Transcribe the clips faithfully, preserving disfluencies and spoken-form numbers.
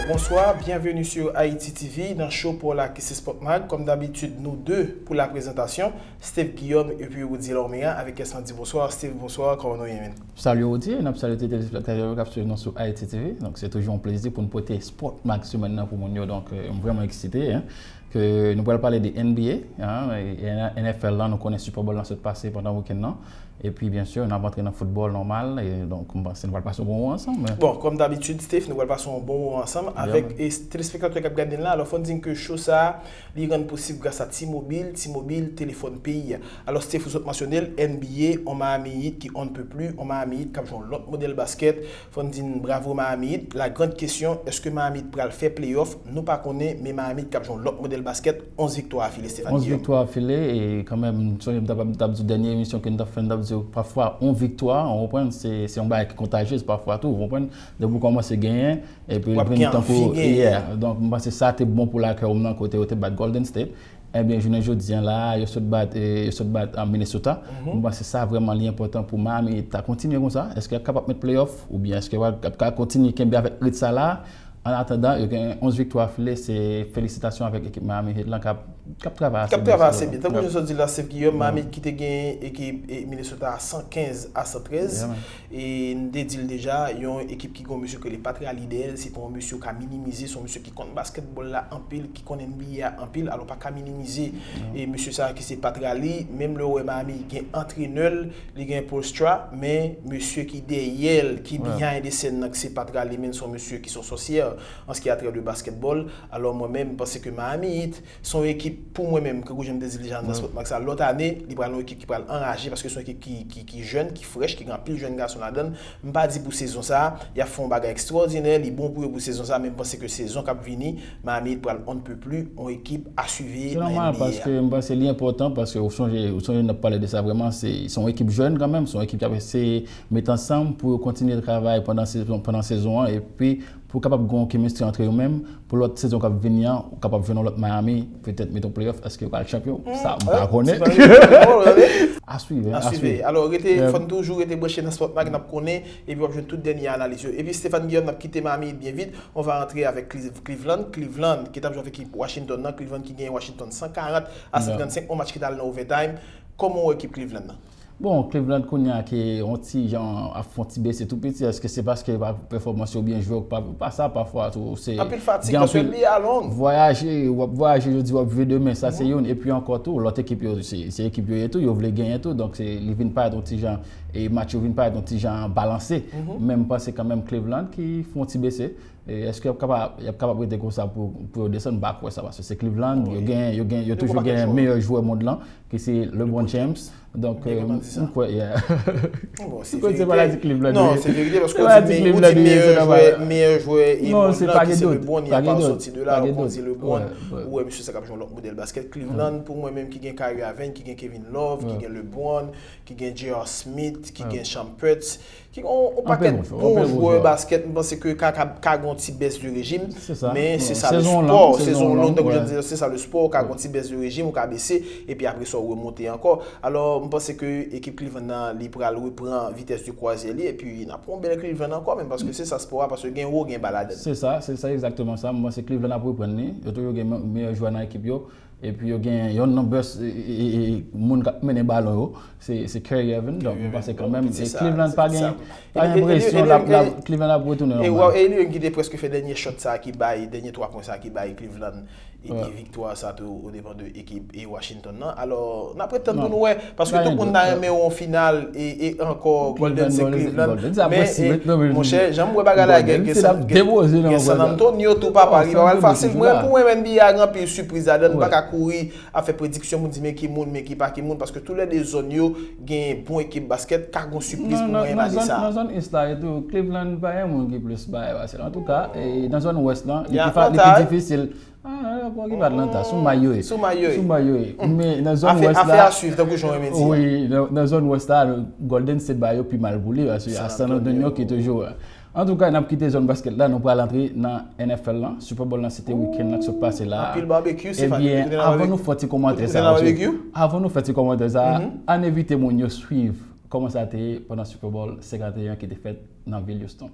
Bonsoir, bienvenue sur Haïti T V dans Show Paul la ki se Sport Mag. Comme d'habitude, nous deux pour la présentation, Steve Guillaume et puis Rudy Lormea avec S Andy. Bonsoir Steve, bonsoir, kòman nou ye, men? Salut Rudy, n ap salye tout telespektatè yo k ap swiv nou sou Haïti T V. Donk se toujou yon plezi pou n pote Sport Mag semèn nan pou moun yo. Donk euh, m vrèman eksite, hein, ke nou pral pale de N B A, hein, e, e N F L lan, nou konnen Super Bowl lan sot pase pandan wikenn nan. Epi, byen si, n ap antre nan foutbòl nòmal. E, donk, m panse nou pral pase yon bon moman ansanm. Bon, kòm dabitid, Steph, nou pral pase yon bon moman ansanm avèk e, telespektatè k ap gade n la. Alò, fò n di n ke show sa a, li rann posib gras a T-Mobile, T-Mobile, telefòn peyi a. Alò, Steph, ou sot mansyone l, N B A, on Miami Heat ki on ne peut plus, on Miami Heat k ap jwe yon lòt modèl baskèt. Fò n di n bravo Miami Heat. La grande question, èske Miami Heat pral fè playoff? Nou pa konnen, men Miami Heat k ap jwe yon lòt modèl baskèt, onz viktwa afile, Stéphane Guillaume. Onz viktwa afile, e kanmenm, m sonje m t ap, m t ap di dènye emisyon ke n t ap fè, n t ap di pafwa, on viktwa, ou konprann, se, se yon bagay ki kontajyez pafwa tou, ou konprann, depi w kòmanse genyen, epi l vin tankou, yeah. Donk, m panse sa te bon pou lakay w nan kote yo te bat Golden State. Ebyen, jounen jodi a la, yo sot bat, e, yo sot bat, a, Minnesota. M panse sa vrèman li enpòtan pou Miami Heat ta kontinye konsa. Èske y ap kapab met playoff? Oubyen èske y ap ka kontinye kenbe avèk rit sa la? An atandan, yo gen onz viktwa afile, se felisitasyon avèk ekip Miami Heat lan k ap, k ap travay ase byen. K ap travay ase byen. Tankou nou sot di la, Steve Guillaume, Miami Heat ki te gen ekip, e, Minnesota a san kenz a san trèz. E n te di l deja, yon ekip ki gen yon mesye ki rele Pat Riley dèyè l, se pa yon mesye w ka minimize, se yon mesye ki konn baskètbòl la anpil, ki konn N B A a anpil, alò w pa ka minimize. E mesye sa a ki se Pat Riley, menm lè w wè Miami gen antrenè l, li gen Spoelstra, men mesye ki dèyè l, ki behind the scene nan, ki se Pat Riley, men se yon mesye ki se yon sòsyè an ce qui a trait de basketball. Alò mwen menm, m panse ke Miami Heat, se yon ekip, pou mwen menm, kankou jan m te di l deja nan Sport Mag sa, lòt ane, li pral yon ekip ki pral anraje, paske se yon ekip ki, ki, ki jèn, ki frèch, ki gen anpil jèn gason ladan l. M pa di pou sezon sa a, y ap fè yon bagay ekstwòdinè, li bon pou yo pou sezon sa a, men m panse ke sezon k ap vini, Miami Heat pral on ne peut plus, yon ekip a siveye nan N B A. Se nòmal, paske m panse li enpòtan, paske ou sonje, ou sonje n ap pale de sa vrèman, se, se yon ekip jèn kanmenm, se yon ekip k ap eseye met ansanm pou yo kontinye travay pandan sezon, pandan sezon an, epi pou kapab gen yon chemistry antre yo menm, pou lòt sezon k ap vini an, ou kapab jwenn yon lòt Miami, petèt met yon playoff, èske yo pral chanpyon? Sa, m pa konnen. A swive, a swive. Alò, rete, fò n toujou rete branche nan Sport Mag, n ap konnen, epi w ap jwenn tout dènye analiz yo. Epi Stéphane Guillaume, n ap kite Miami Heat byen vit, on va rentrer avec Cleveland. Cleveland, ki t ap jwe avèk ekip Washington nan, Cleveland ki genyen Washington san karant a san trannsenk, yon match ki t al nan overtime. Kòman w wè ekip Cleveland nan? Bon, Cleveland kounye a ke yon ti jan ap fè yon ti bese tou piti, èske se paske pa pèfòmans yo oubyen jwè yo pa, pa sa pafwa tou, se anpil fatig, paske N B A a long. Vwayaje, w ap vwayaje jodi, w ap jwe demen, sa se youn. Epi ankò tou, lòt ekip yo, se, se ekip yo ye tou, yo vle genyen tou, donk se, li vin parèt yon ti jan, e match yo vin parèt yon ti jan balanse. Men m panse kanmenm Cleveland ki fè yon ti bese. E èske y ap kapab, y ap kapab rete konsa pou, pou yo desann? M pa kwè sa, paske se Cleveland, yo gen, yo gen, yo toujou gen meyè jwè mond lan, ki se LeBron James. Donk, euh, m kwè, yeah. M kwè se maladi Cleveland li ye. Non, se verite, paske ou di meyè jwè, meyè jwè e mond lan, ki se LeBron, y a pa sòti de la, ou di LeBron, ou wè mesye sa k ap jwe yon lòt modèl baskèt. Cleveland, pou mwen menm, ki gen Kyrie Irving, ki gen Kevin Love, ki gen LeBron, ki gen J R Smith, ki gen Shumpert, ki gen yon pakèt bon jwè baskèt, m panse ke ka, ka, ka gen yon ti bès de rejim, men se sa le spò, sezon long, tankou jan di, se sa le spò, ou ka gen yon ti bès de rejim, ou ka bese, epi apre sa ou remonte ankò. Alò, m panse ke ekip Cleveland nan, li pral reprann vitès de kwazyè li, epi n ap wè yon bèl Cleveland ankò, men paske se sa spò a, paske gen wo, gen ba ladan l. Se sa, se sa egzakteman sa, m panse Cleveland ap reprann li, yo toujou gen me-, meyè jwè nan ekip yo, epi yo gen yon nan bèst, e, e, e, e, moun k ap mennen balon yo, se, se Kyrie Irving. Donk, m panse kanmenm, e Cleveland pa gen, pa gen presyon, l ap, l ap, Cleveland ap retounen nòmal. E li menm ki te prèske fè dènye shot sa ki bay, dènye twa pwen sa ki bay Cleveland e, e viktwa sa tou, o depan de ekip e Washington nan. Alò, n ap ret tann pou nou wè, paske tout moun ta renmen wè yon final e, e ankò Golden State Cleveland. Men, e, monchè, jan m wè bagay la, gen, gen San, gen, gen San Antonio tou, papa, li pa pral fasil. Mwen, pou mwen, N B A gen anpil sipriz ladan l, m pa ka kouri ap fè prediksyon pou di men ki moun, men ki pa ki moun, paske toulède zòn yo gen bon ekip baskèt, ka gon sipriz pou mwen nan, nan zòn, nan zòn Est la e tou, Cleveland pa gen moun ki plis bay pase l. Antouka, e, nan zòn West lan, li pi fa-, li pi difisil. Ah, bon, ki pa Atlanta, sou may yo ye. Sou may yo ye. Sou may yo ye. Men nan zòn West la, afè a swiv, tankou jan w renmen di a. Wi, nan, nan zòn West la, Golden State ba yo pi mal pou li, paske a San Antonio ki toujou, Antouka, n ap kite zòn baskèt la, nou pral antre nan N F L lan. Super Bowl lan, se te wikenn nan k sot pase la. Anpil barbecue, Stéphane. Ebyen, avan nou fè ti kòmantè sa, avan nou fè ti kòmantè sa, ann envite moun yo swiv kòman sa te ye pandan Super Bowl senkanteyen ki te fèt nan vil Houston.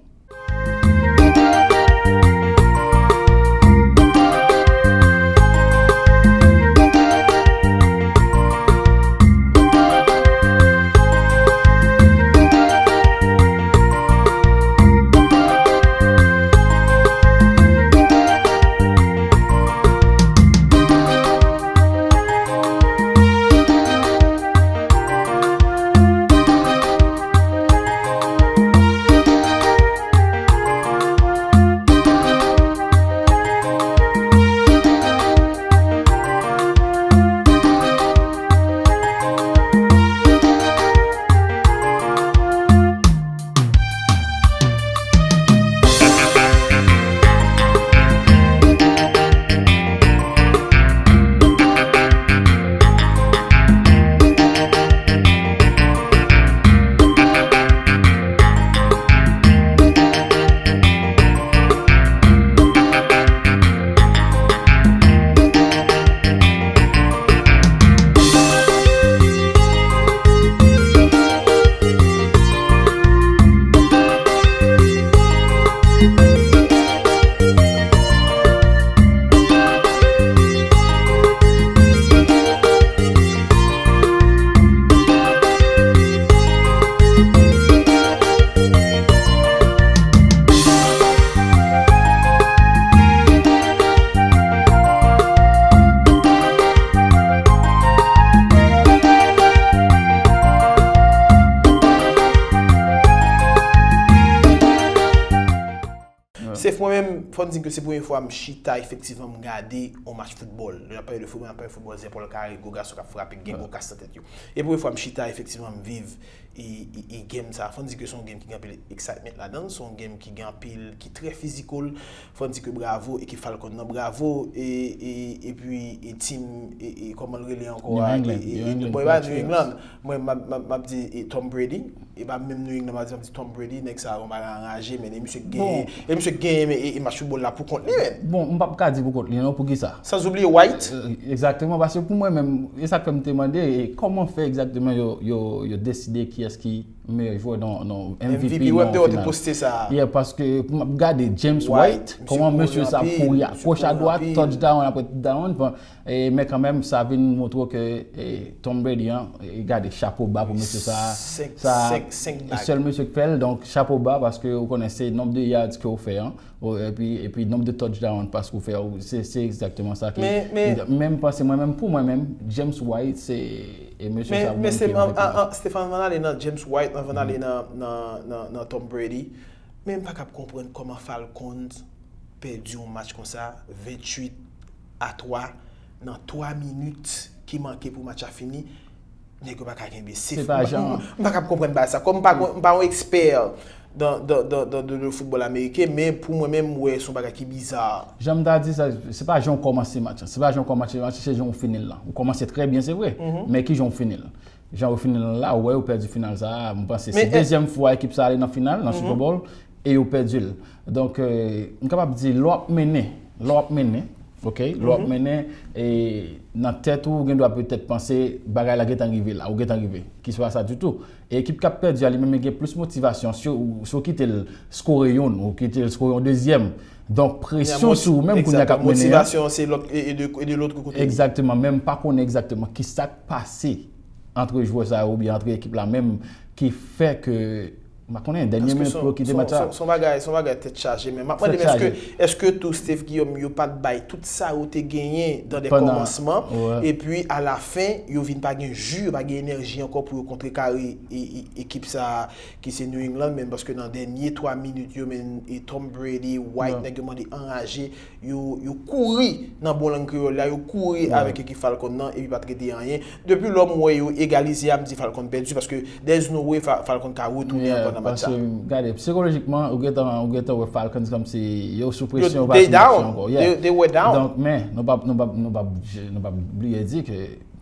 Mwen menm, fò m di ke se premye fwa m chita efektivman m gade yon match foutbòl. Lè n ap pale de foutbòl, n ap pale foutbòl zèpòl kare, gwo gason k ap frape, k gen gwo kas nan tèt yo. E premye fwa m chita efektivman m viv e, e, e game sa. Fò n di ke se yon game ki gen anpil excitement ladan l, se yon game ki gen anpil, ki trè physical. Fò n di ke bravo ekip Falcon nan, bravo e, e, epi e team e, e kòman l rele ankò a, e, e, e, bon, e pa New England, mwen m ap, m ap, m ap di e, Tom Brady. E pa menm New England, m ap di, m ap di Tom Brady, nèg sa a yon bagay anraje, men e misye k genyen, e misye k genyen e, e match foutbòl la pou kont li menm. Bon, m p ap ka di pou kont li non, poukisa? Sans oublier White. Egzakteman, paske pou mwen menm, e sa k fè m te mande, e kòman fè egzakteman yo, yo, yo deside kiyès ki meyè jwè nan, nan M V P, M V P, nan final. Yeah, paske pou m ap gade James White, kòman mesye sa kouri a goch a dwat, touchdown apre touchdown, bon, e, men kanmenm, sa vin montre w ke, e, Tom Brady an, e, gade, chapo ba pou mesye sa, sa, e sèl mesye k fè l, donk, chapo ba, paske ou konnen se nonb de yards ke w fè an, epi, epi nonb de touchdown pass ke w fè, se, se egzakteman sa ki, men, men, men m panse, mwen menm, pou mwen menm, James White, se, e mesye sa, men, men se, an, an, Stefan, anvan n ale nan James White, anvan n ale nan, nan, nan, nan Tom Brady, men m pa kab konprann kòman Falcons pèdi yon match konsa, venntuit a twa, nan twa minit ki manke pou match la fini, nèg yo pa ka kenbe sif. M pa, m, m pa kab konprann bagay sa. Kòm m pa, m pa yon ekspè dan, dan, dan, dan, dan le football américain, men pou mwen menm, m wè se yon bagay ki biza. Jan m ta di sa, se pa jan w kòmanse match lan. Se pa jan w kòmanse match lan, se jan w fini l lan. Ou kòmanse trè byen, se vre, men ki jan w fini l? Jan yo fini l la, ou wè yo pèdi final sa a, m panse se dezyèm fwa ekip sa a ale nan final, nan Super Bowl, e yo pèdi l. Donk, euh, m kapab di, lè w ap mennen, lè w ap mennen, ok, lè w ap mennen, e nan tèt ou, ou gen dwa petèt panse, bagay la gentan rive la, ou gentan rive. Ki se pa sa ditou. E ekip k ap pèdi a, li menm, li gen plis motivasyon. Si w, si w kite l skore youn, ou kite l skore yon dezyèm, donk, presyon sou ou menm kounye a k ap mennen an. Motivasyon, se lòt, e, e de, e de lòt kote. Egzakteman, men m pa konnen egzakteman ki sa k pase antre jwè sa yo oubyen antre ekip la menm ki fè ke, m pa konnen, dènye minit pou yo kite match la. Se yon bagay, se yon bagay tèt chaje, men m ap mande m, èske, èske tou Steve Guillaume yo pa t bay tout sa yo te genyen dan de kòmansman, epi a la fen, yo vin pa gen ji, yo pa gen enèji ankò pou yo kontrekare e, e, ekip sa a ki se New England menm, paske nan dènye twa minit yo, men, e Tom Brady, White, nèg yo mande anraje, yo, yo kouri nan bon lang kreyòl la, yo kouri avèk ekip Falcon nan, epi pa t rete anyen. Depi lè m wè yo egalize a, m di Falcon pèdi, paske there's no way Fa-, Falcon ka retounen ankò nan match sa. Paske, gade, sikolojikman, ou gentan, ou gentan wè Falcons kòmsi yo sou presyon, yo pa sou match ankò. They, they were down. Donk, men, nou p ap, nou p ap, nou p ap, nou p ap bliye di ke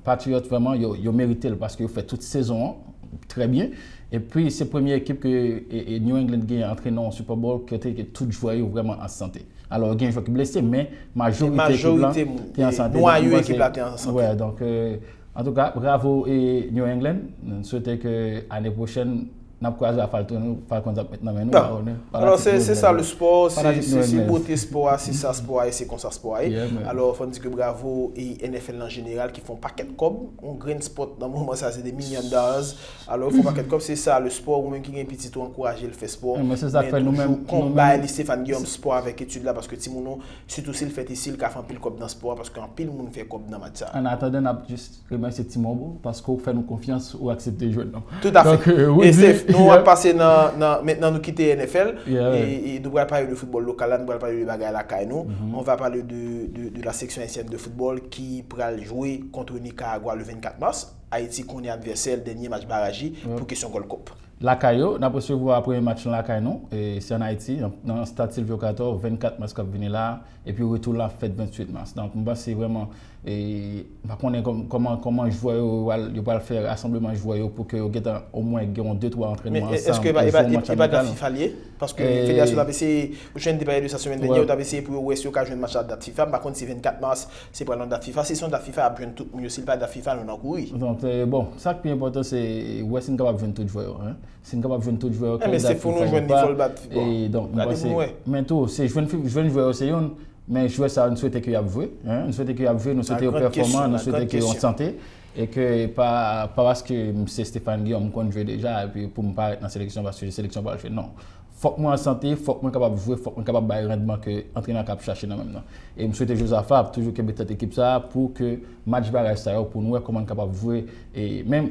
Patriots, vrèman, yo, yo merite l paske yo fè tout sezon an trè byen. Epi, se premye ekip ke, e, e, New England genyen antre nan yon Super Bowl kote ke tout jwè yo vrèman an sante. Alò, gen jwè ki blese, men majorite ekip la te an sante. Donk, mwen panse, wè, donk, euh, antouka, bravo e New England. Nou swete ke ane pwochèn, n ap kwaze a Falcon, Falcons ap met nan men nou. Alò, se, se sa le sport, se, se, se bote spò a, se sa spò a ye, se konsa spò a ye. Alò, fò n di ke bravo e N F L an jeneral ki fè yon pakèt kòb, yon grenn spòt nan moman sa, se de million dollars. Alò, yo fè yon pakèt kòb, se sa le sport, ou menm ki gen pitit ou ankouraje l fè spò. Men se sa k fè nou menm, toujou konbay li Stéphane Guillaume spò avèk etid la, paske timoun ou, sitou si l fèt isi, l ka fè anpil kòb nan spò a, paske anpil moun fè kòb nan match sa. An atandan, n ap jis remèsye T-Mobile paske w fè nou konfyans, ou aksepte jwenn nou. Tout à fait. E Steph, nou ap pase nan, nan, mentnan nou kite N F L, e, e nou pral pale de foutbòl lokal la, nou pral pale de bagay lakay nou. On va parler de, de, de la sélection haïtienne de football ki pral jwe kont Nicaragua le vennkat mas. Ayiti konnen advèsè l, dènye match baraj li pou kesyon Gold Cup. Lakay yo, n ap resevwa premye match lan lakay nou, e se ann Ayiti, nan, nan stad Sylvio Cator, vennkat mas k ap vini la, epi retou la fèt venntuit mas. Donk, m panse vrèman, e, m pa konnen kòm-, kòman, kòman jwè yo, yo pral, yo pral fè rasanbleman jwè yo pou ke yo gentan omwen gen yon de twa antrènman ansanm pou jwe yon match amikal. Men èske e pa, e pa, e pa dat fifa l ye? Paske federasyon t ap eseye, ou jwenn te pale de sa semèn dènye, yo t ap eseye pou yo wè si yo ka jwenn match la dat fifa. M pa konn si vennkat mas, se pral nan dat fifa. Si se yon dat fifa, y ap jwenn tout moun yo. Si l pa dat fifa, nou nan kouri. Donk, e, bon, sa k pi enpòtan, se wè si n kapab jwenn tout jwè yo, en. Si n kapab jwenn tout jwè yo, ke l dat fifa ou pa. E donk, m panse, men tou, se jwenn fi-, jwenn jwè yo se youn, men jwè sa yo, nou swete ke y ap jwe, en. Nou swete ke y ap jwe, nou swete yo pèfòman, nou swete ke yo an sante. E ke pa, pa paske m se Stéphane Guillaume, m konn jwe deja, epi pou m parèt nan seleksyon, paske seleksyon pral jwe. Non. Fòk mwen an sante, fòk mwen kapab jwe, fòk mwen kapab bay randman ke antrenè an ap chache nan men m nan. E m swete Jozafa ap toujou kenbe tèt ekip sa a pou ke match baraj sa yo, pou nou wè kòman n kapab jwe. E menm,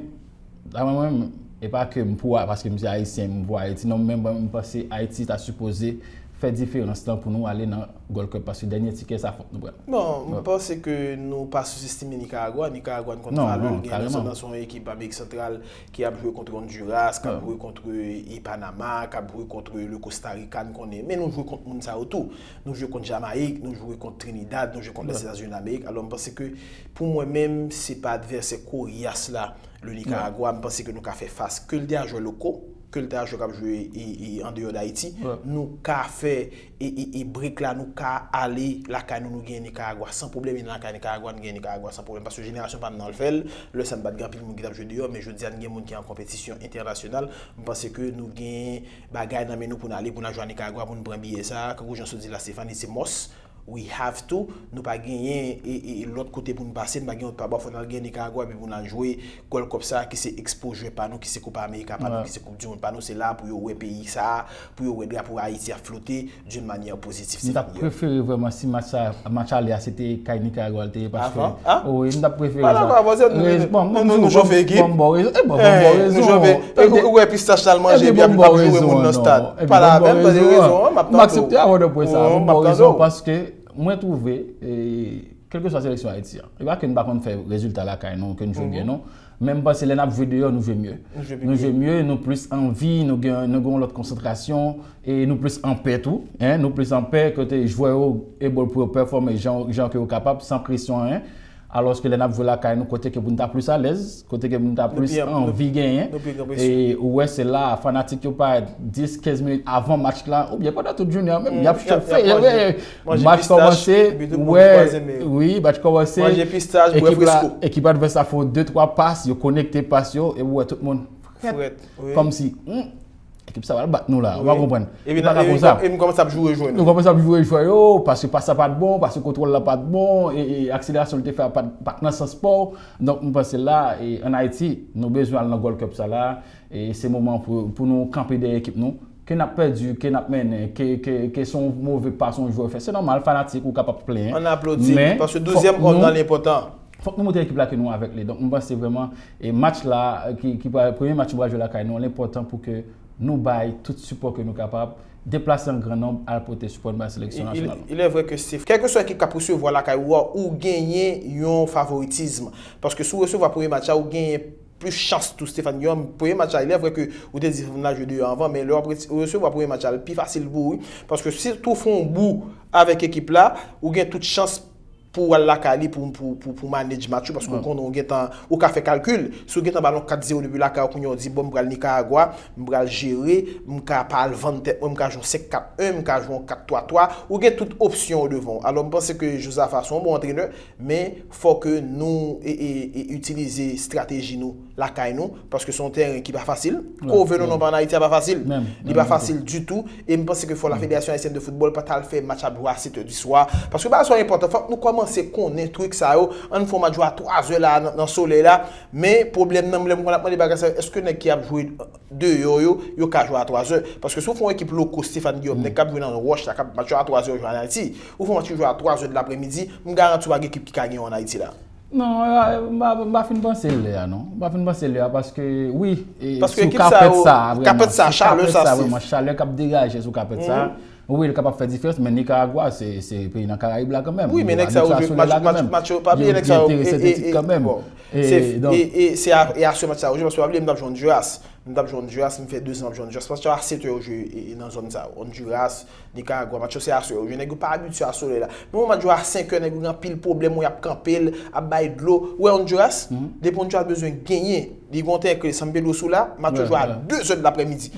la mwen menm, e pa ke m pou, paske m se ayisyen, m pou Ayiti. Non, men mwen, m panse Ayiti ta sipoze fè diferans lan pou nou ale nan Gold Cup, paske dènye tikè sa fòk nou pran. Bon, m panse ke nou pa souzestime Nicaragua. Nicaragua, n konn valè l, gen nan se yon ekip Amerik Santral ki ap jwe kont Honduras, k ap jwe kont e Panama, k ap jwe kont le Costa Rica, n konnen. Men nou jwe kont moun sa yo tou. Nou jwe kont Jamayik, nou jwe kont Trinidad, nou jwe kont Lèzetazini Damerik. Alò, m panse ke pou mwen menm, se pa advèsè koryas la, le Nicaragua, m panse ke nou ka fè fas. Ke l te a jwè loko, ke l te a jwè k ap jwe andeyò Dayiti, nou ka fè e, e, e break la, nou ka ale lakay nou, nou genyen Nicaragua san pwoblèm, e nan lakay Nicaragua, nou genyen Nicaragua san pwoblèm. Paske jenerasyon pa m nan l fè l, lè sa n pa t gen anpil moun ki t ap jwe deyò, men jodi a n gen moun ki an konpetisyon entènasyonal. M panse ke nou gen bagay nan men nou pou n ale, pou n al jwe a Nicaragua, pou n pran biyè sa, kankou jan sot di la Stéphanie, se must. We have to. Nou pa genyen e, e, e lòt kote pou n pase, n pa gen lòt pabò, fò n al gen Nicaragua, epi pou n al jwe Gold Cup sa, ki se ekspo jwè pa nou, ki se Copa America pa nou, ki se Koup di Mond pa nou, se la pou yo wè peyi sa, pou yo wè drapo Ayiti ap flote d'une manière positive. M t ap prefere vrèman si match sa, match ale a se te kay Nicaragua l te ye, paske, wi, m t ap prefere sa. Bon, nou chofe ekip. Bon, bon, bon, bon, bon, rezon. Ou wè pistach la l manje, epi ap joure moun nan stad. Pale avè m, tande rezon an, m ap tande w. M aksepte avè w de pwen sa, bon, bon, rezon, paske mwen twouve, kèlkeswa seleksyon Ayiti an, e pa ke n pa konn fè rezilta lakay nou, ke n jwe byen, non. Men m panse lè n ap jwe deyò, nou jwe mye. Nou jwe mye, nou plis anvi, nou gen, nou gen yon lòt konsantrasyon, e nou plis anpè tou, en, nou plis anpè, kote jwè yo able pou yo pèfòme jan, jan ke yo kapab, san presyon, en. Alòske lè n ap jwe lakay nou, kote ke pou n ta plis alèz, kote ke pou n ta plis anvi genyen. E ou wè, se la, fanatik yo parèt dis, kenz minit avan match la, oubyen pandan tout jounen an menm, y ap fè, match kòmanse, ou wè, wi, match kòmanse, ekip la, ekip advès la fè de, twa pas, yo konekte pas yo, e ou wè tout moun frèt, kòmsi, hmm, ekip sa pral bat nou la, ou pa konprann. Li pa ka konsa. Epi m kòmanse ap joure jwè nou. Nou kòmanse ap joure jwè yo, paske pas la pa t bon, paske kontwòl la pa t bon, e, e akselerasyon l te fè a pa t, pa t nan sans pa w. Donk, m panse la, e, ann Ayiti, nou bezwen al nan Gold Cup sa la, e se moman pou, pou nou kanpe dèyè ekip nou. Ke n ap pèdi, ke n ap mennen, ke, ke, ke se yon move pas yon jwè fè. Se nòmal, fanatik, ou kapab plenyen. Ann aplodi, paske douzyèm òm nan li enpòtan. Fòk nou montre ekip la ke nou avèk li. Donk, m panse vrèman, e match la, ki, ki pral, premye match nou pral jwe lakay nou, li enpòtan pou ke nou bay tout sipò ke nou kapab, deplase an gran nonb, al pote sipò nou bay seleksyon nasyonal nou. Il est vrai que c'est, kèlkeswa ekip k ap resevwa lakay ou a, ou genyen yon favoritism. Paske si w resevwa premye match la, ou genyen plis chans tou, Stéphane Guillaume. Premye match la, il est vrai que ou te di fò n al jwe deyò anvan, men lè w ap resevwa premye match la, l pi fasil pou ou, wi. Paske si tou fè yon bou avèk ekip la, ou gen tout chans pou w al lakay li, pou, pou, pou, pou manage match ou, paske ou konnen ou gentan, ou ka fè kalkil. Si w gentan balon kat zewo depi lakay ou, kounye a w di, bon, m pral Nicaragua, m pral jere, m ka pa al vann tèt mwen, m ka jwe yon senk kat en, m ka jwe yon kat twa twa, ou gen tout opsyon yo devan w. Alò, m panse ke Jozafa se yon bon antrenè, men fò ke nou e, e, e itilize estrateji nou lakay nou, paske se yon teren ki pa fasil. Kouvè nou nan ann Ayiti a pa fasil. Li pa fasil ditou. E m panse ke fò la Fédération Haïtienne de Football pa t al fè match ap jwe a sèt è di swa. Paske bagay sa yo enpòtan. Fòk nou kòmanse konnen trik sa yo. Ann fè yon match jwe a twa zè la, nan, nan solèy la. Men pwoblèm nan, lè m konn ap mande bagay sa yo, èske nèg ki ap jwe deyò yo, yo ka jwe a twa zè? Paske si w fè yon ekip loko, Stéphane Guillaume, nèg k ap jwe nan wòch la, k ap match yo a twa zè yo jwe ann Ayiti. Ou fè yon match ki jwe a twa zè de laprèmidi, m garanti w pa gen ekip ki ka genyen w ann Ayiti la. Non, m pa, m pa fin panse lè a, non. M pa fin panse lè a, paske, wi, e, sou kapèt sa, kapèt sa, chalè sa, vrèman, chalè k ap degaje sou kapèt sa, wi, li kapab fè diferans, men Nicaragua, se, se peyi nan Karayib la kanmenm. Wi, men nèg sa yo jwe match, match yo, pa bliye nèg sa yo, e, e, e, bon. E, e, e, se a, e aswè match sa yo jwe, paske pa bliye m t ap jwe Honduras. M t ap jwe Honduras, m fè dezan m ap jwe Honduras. Match yo a sèt è yo jwe, e, e, nan zòn sa yo. Honduras, Nicaragua, match yo se aswè yo jwe. Nèg yo pa abitye a solèy la. Men yon match jwe a senk è, nèg yo gen anpil pwoblèm, w ap kanpe l, ap bay dlo. Ou wè Honduras? Depi Honduras bezwen genyen, li gen yon teren ki rele San Pedro Sula, match yo jwe a de zè de laprèmidi.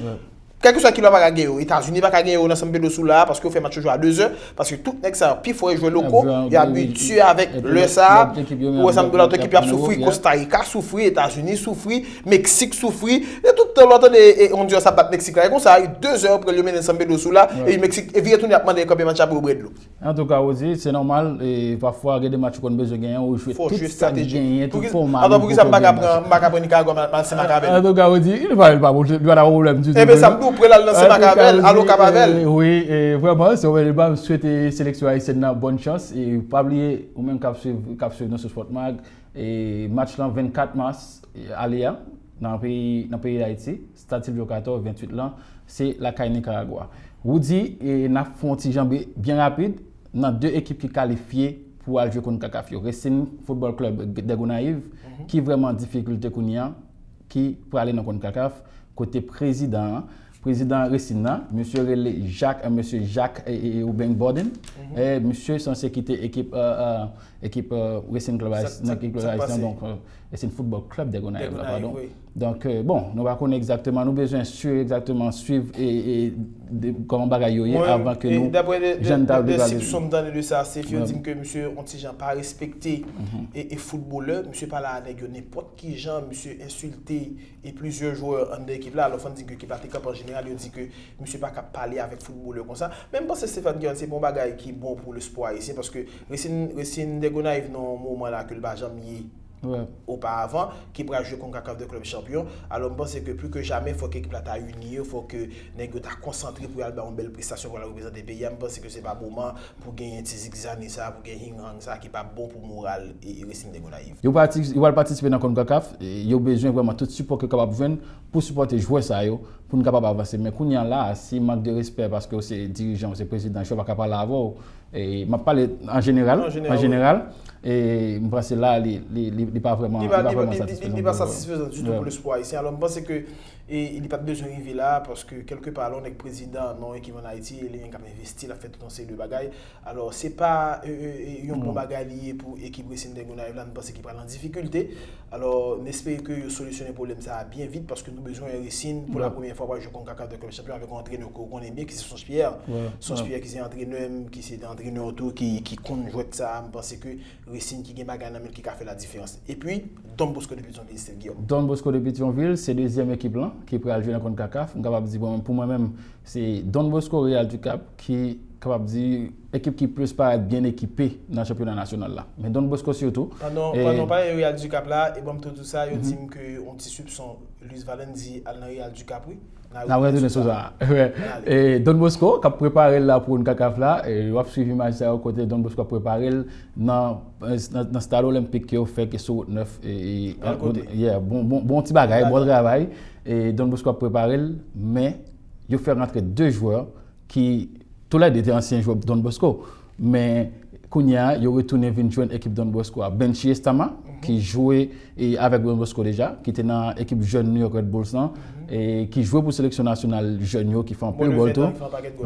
Kèlkeswa ki lè pa ka gen yo, Etazini pa ka gen yo nan San Pedro Sula, paske yo fè match yo jwe a de zè, paske tout nèg sa yo, pi fò yo jwe loko, yo abitye avèk lè sa a, ou wè San Pedro, lòt ekip yo ap soufri, Costa Rica soufri, Etazini soufri, Meksik soufri, e tout tan lè w tande, e, Honduras ap bat Meksik la, e konsa, de zè yo pran yo mennen San Pedro Sula, e Meksik, e vire tounen ap mande kanpe match la pou yo bwè dlo. Antouka, Rosie, se nòmal, e pafwa gen de match ou konn bezwen genyen, ou jwe tout sa k genyen, tout fòma. Atann, poukisa m pa ka pran, m pa ka pran Nicaragua, m al, m al Sen Makavèl? Antouka, Rosie, li pa, li pa, li pa nan pwoblèm ditou. Ebyen, sa m di w, pre l al nan Sen Makavèl, al Okap avè l. Wi, e, vrèman, se yon bèl deba, m swete seleksyon ayisyèn nan bòn chans, e pa bliye, ou menm k ap swiv, k ap swiv nou sou Sport Mag, e match lan vennkat mas, e, ale a, nan peyi, nan peyi Dayiti, Stad Sylvio Cator, venntuit lan, se lakay Nicaragua. Roody, e, n ap fè yon ti janbe byen rapid nan de ekip ki kalifye pou al jwe CONCACAF yo. Racing Football Club de Gonayiv, ki vrèman an difikilte kounye a, ki prale nan CONCACAF, kote prezidan an, prezidan Racing nan, misye rele Jacques, e, mesye Jacques, e, e, e, Ubeng Borden. E, misye sanse kite ekip, e, e, ekip, e, Racing Club Sa- Haïti- sa- nan ekip sa Club Haïtien, pase? Donk, e, Racing Football Club de Gonayiv, De Gonayiv, pardon. Wi. Donk, e, bon, nou pa konnen egzakteman, nou bezwen swi egzakteman, swiv e, e de, kòman bagay yo ye Mwen, avan ke e nou daprè de, de, jwenn de, tab de de degalite. Sipson m tande de sa, se yo Wi. Di m ke misye on ti jan pa respekte e, e foutbolè, misye pale a nèg yo nenpòt ki jan, misye ensilte e plizyè jwè anndan ekip la. Alò, fò n di ke ekip la te kanpe an jeneral, yo di ke misye pa ka pale avèk foutbolè konsa. Men m panse, Stéphane Guillaume, se pa yon bagay ki bon pou lespò ayisyen, paske Racing, Racing de Gonayiv nan yon moman la ke l pa janm ye Wi. Oparavan, ki pral jwe CONCACAF de Club Champion. Alò, m panse ke pli ke jamè, fòk ekip la ta ini yo, fòk ke nèg yo ta konsantre pou y al bay yon bèl prestasyon pou y al reprezante peyi a. M panse ke se pa moman pou genyen ti zigzani sa, pou gen hinghang sa ki pa bon pou moral e, e Racing de Gonayiv. Yo pati, yo pral patisipe nan CONCACAF, e yo bezwen vrèman tout sipò ke yo kapab jwenn pou sipòte jwè sa yo, pou n kapab avanse. Men kounye a la, si mank de respè, paske w se dirijan, w se prezidan, jwè pa ka pale avè w, e m ap pale an jeneral, An jeneral, an wi. Jeneral, e m panse la, li, li, li, li pa vrèman, Li pa, li pa li pa, vrèman li, li, satisfezan li pa pou, satisfezan ditou pou lespò ayisyen. Alò, m panse ke, e, li pa t bezwen rive la, paske kèlke pa, lè yon nèg prezidan nan yon ekip ann Ayiti, e li menm k ap envesti, l ap fè tout yon seri de bagay. Alò, se pa, e, e, e, yon bon bagay li ye pou ekip Racing de Gonayiv la, m panse ki pral an difikilte. Alò, n espere ke yo solisyonnen pwoblèm sa a byen vit, paske nou bezwen wè Racing pou la Wi. Premyè fwa pral jwe CONCACAF de Club Champion avèk yon antrenè ke w konnen byen, ki se Sonch Pierre. Wi. Sonch Wi. Pierre ki se antrenè m, ki se antrenè tou, ki, ki konn jwèt sa a, m panse ke Racing ki gen bagay nan men l ki ka fè la diferans. Epi, Don Bosco de Petyonvil, Steve Guillaume. Don Bosco de Petyonvil, se dezyèm ekip lan ki pral jwe nan CONCACAF. M kapab di, bon, pou mwen menm, se Don Bosco, Real du Cap, ki kapab di ekip ki plis parèt byen ekipe nan chanpyona nasyonal la. Men Don Bosco sitou. Pandan, e, pandan w pale Real du Cap la, e ban m tou di w sa, yo di m ke yon ti sipson, Luis Valen di al nan Real du Cap, wi. N a retounen sou sa. Wè. N ale. E Don Bosco k ap prepare l la pou CONCACAF la, e w ap swiv imaj sa yo kote Don Bosco ap prepare l nan, nan, nan stad olenpik ke yo fè ke sou wout nèf, e, e, Bèl kote. Yeah, bon, bon, bon ti bagay, bon travay. E Don Bosco ap prepare l, men yo fè rantre de jwè ki toulède te ansyen jwè Don Bosco. Men kounye a, yo retounen vin jwenn ekip Don Bosco a. Benchy Estama, ki jwe, e, avèk Don Bosco deja, ki te nan ekip jèn New York Red Bulls lan, e ki jwe pou seleksyon nasyonal jèn yo, ki fè anpil gòl tou.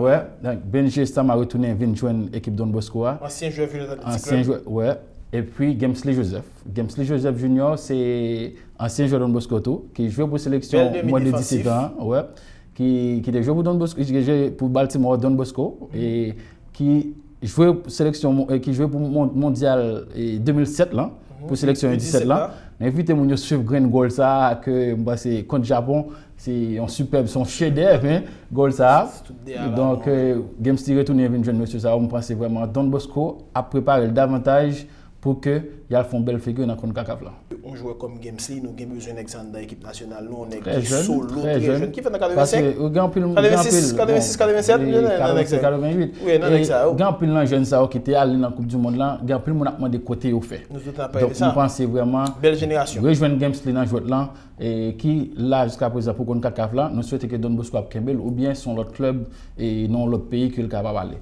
Wè, donk, Benchy Estama retounen vin jwenn ekip Don Bosco a. Ansyen jwè Village Athletic Club. Ansyen jwè, wè. Epi Gemsley Joseph. Gemsley Joseph Junior, se ansyen jwè Don Bosco tou, ki jwe pou seleksyon mwen de disèt an, wè. Ki, ki te jwe pou Don Bosco, ki te jwe pou Baltimore Don Bosco, e ki jwe seleksyon, e ki jwe pou mon-, mondyal, e de mil sèt lan, pou seleksyon U disèt lan. M envite moun yo swiv grenn gòl sa a, ke m panse kont Japon, se yon sipèb, se yon chedèv, hein, gòl sa a. Donk, e, Gemsley retounen vin jwenn mesye sa yo, m panse vrèman Don Bosco ap prepare l davantaj pou ke y al fè yon bèl figi nan CONCACAF la. Yon jwè kòm Gemsley, nou gen bezwen nèg sa anndan ekip nasyonal nou, yon nèg ki solo, trè jèn. Ki fèt nan katrevensenk? Paske, gen anpil, gen anpil, katrevensis, katrevensis, katrevennsèt, wi, katrevensis, katrevenwit. Wi, nan nèg sa yo. Gen anpil nan jèn sa yo ki te ale nan Koup di Mond lan, gen anpil moun ap mande kote yo fè. Nou tout ap pale de sa. Donk, m panse vrèman, bèl jenerasyon, rejwenn Gemsley nan jwèt lan, e ki la jiska prezan pou CONCACAF la, nou swete ke Don Bosco ap kenbe l, oubyen se yon lòt klèb, e nan yon lòt peyi ke l kapab ale.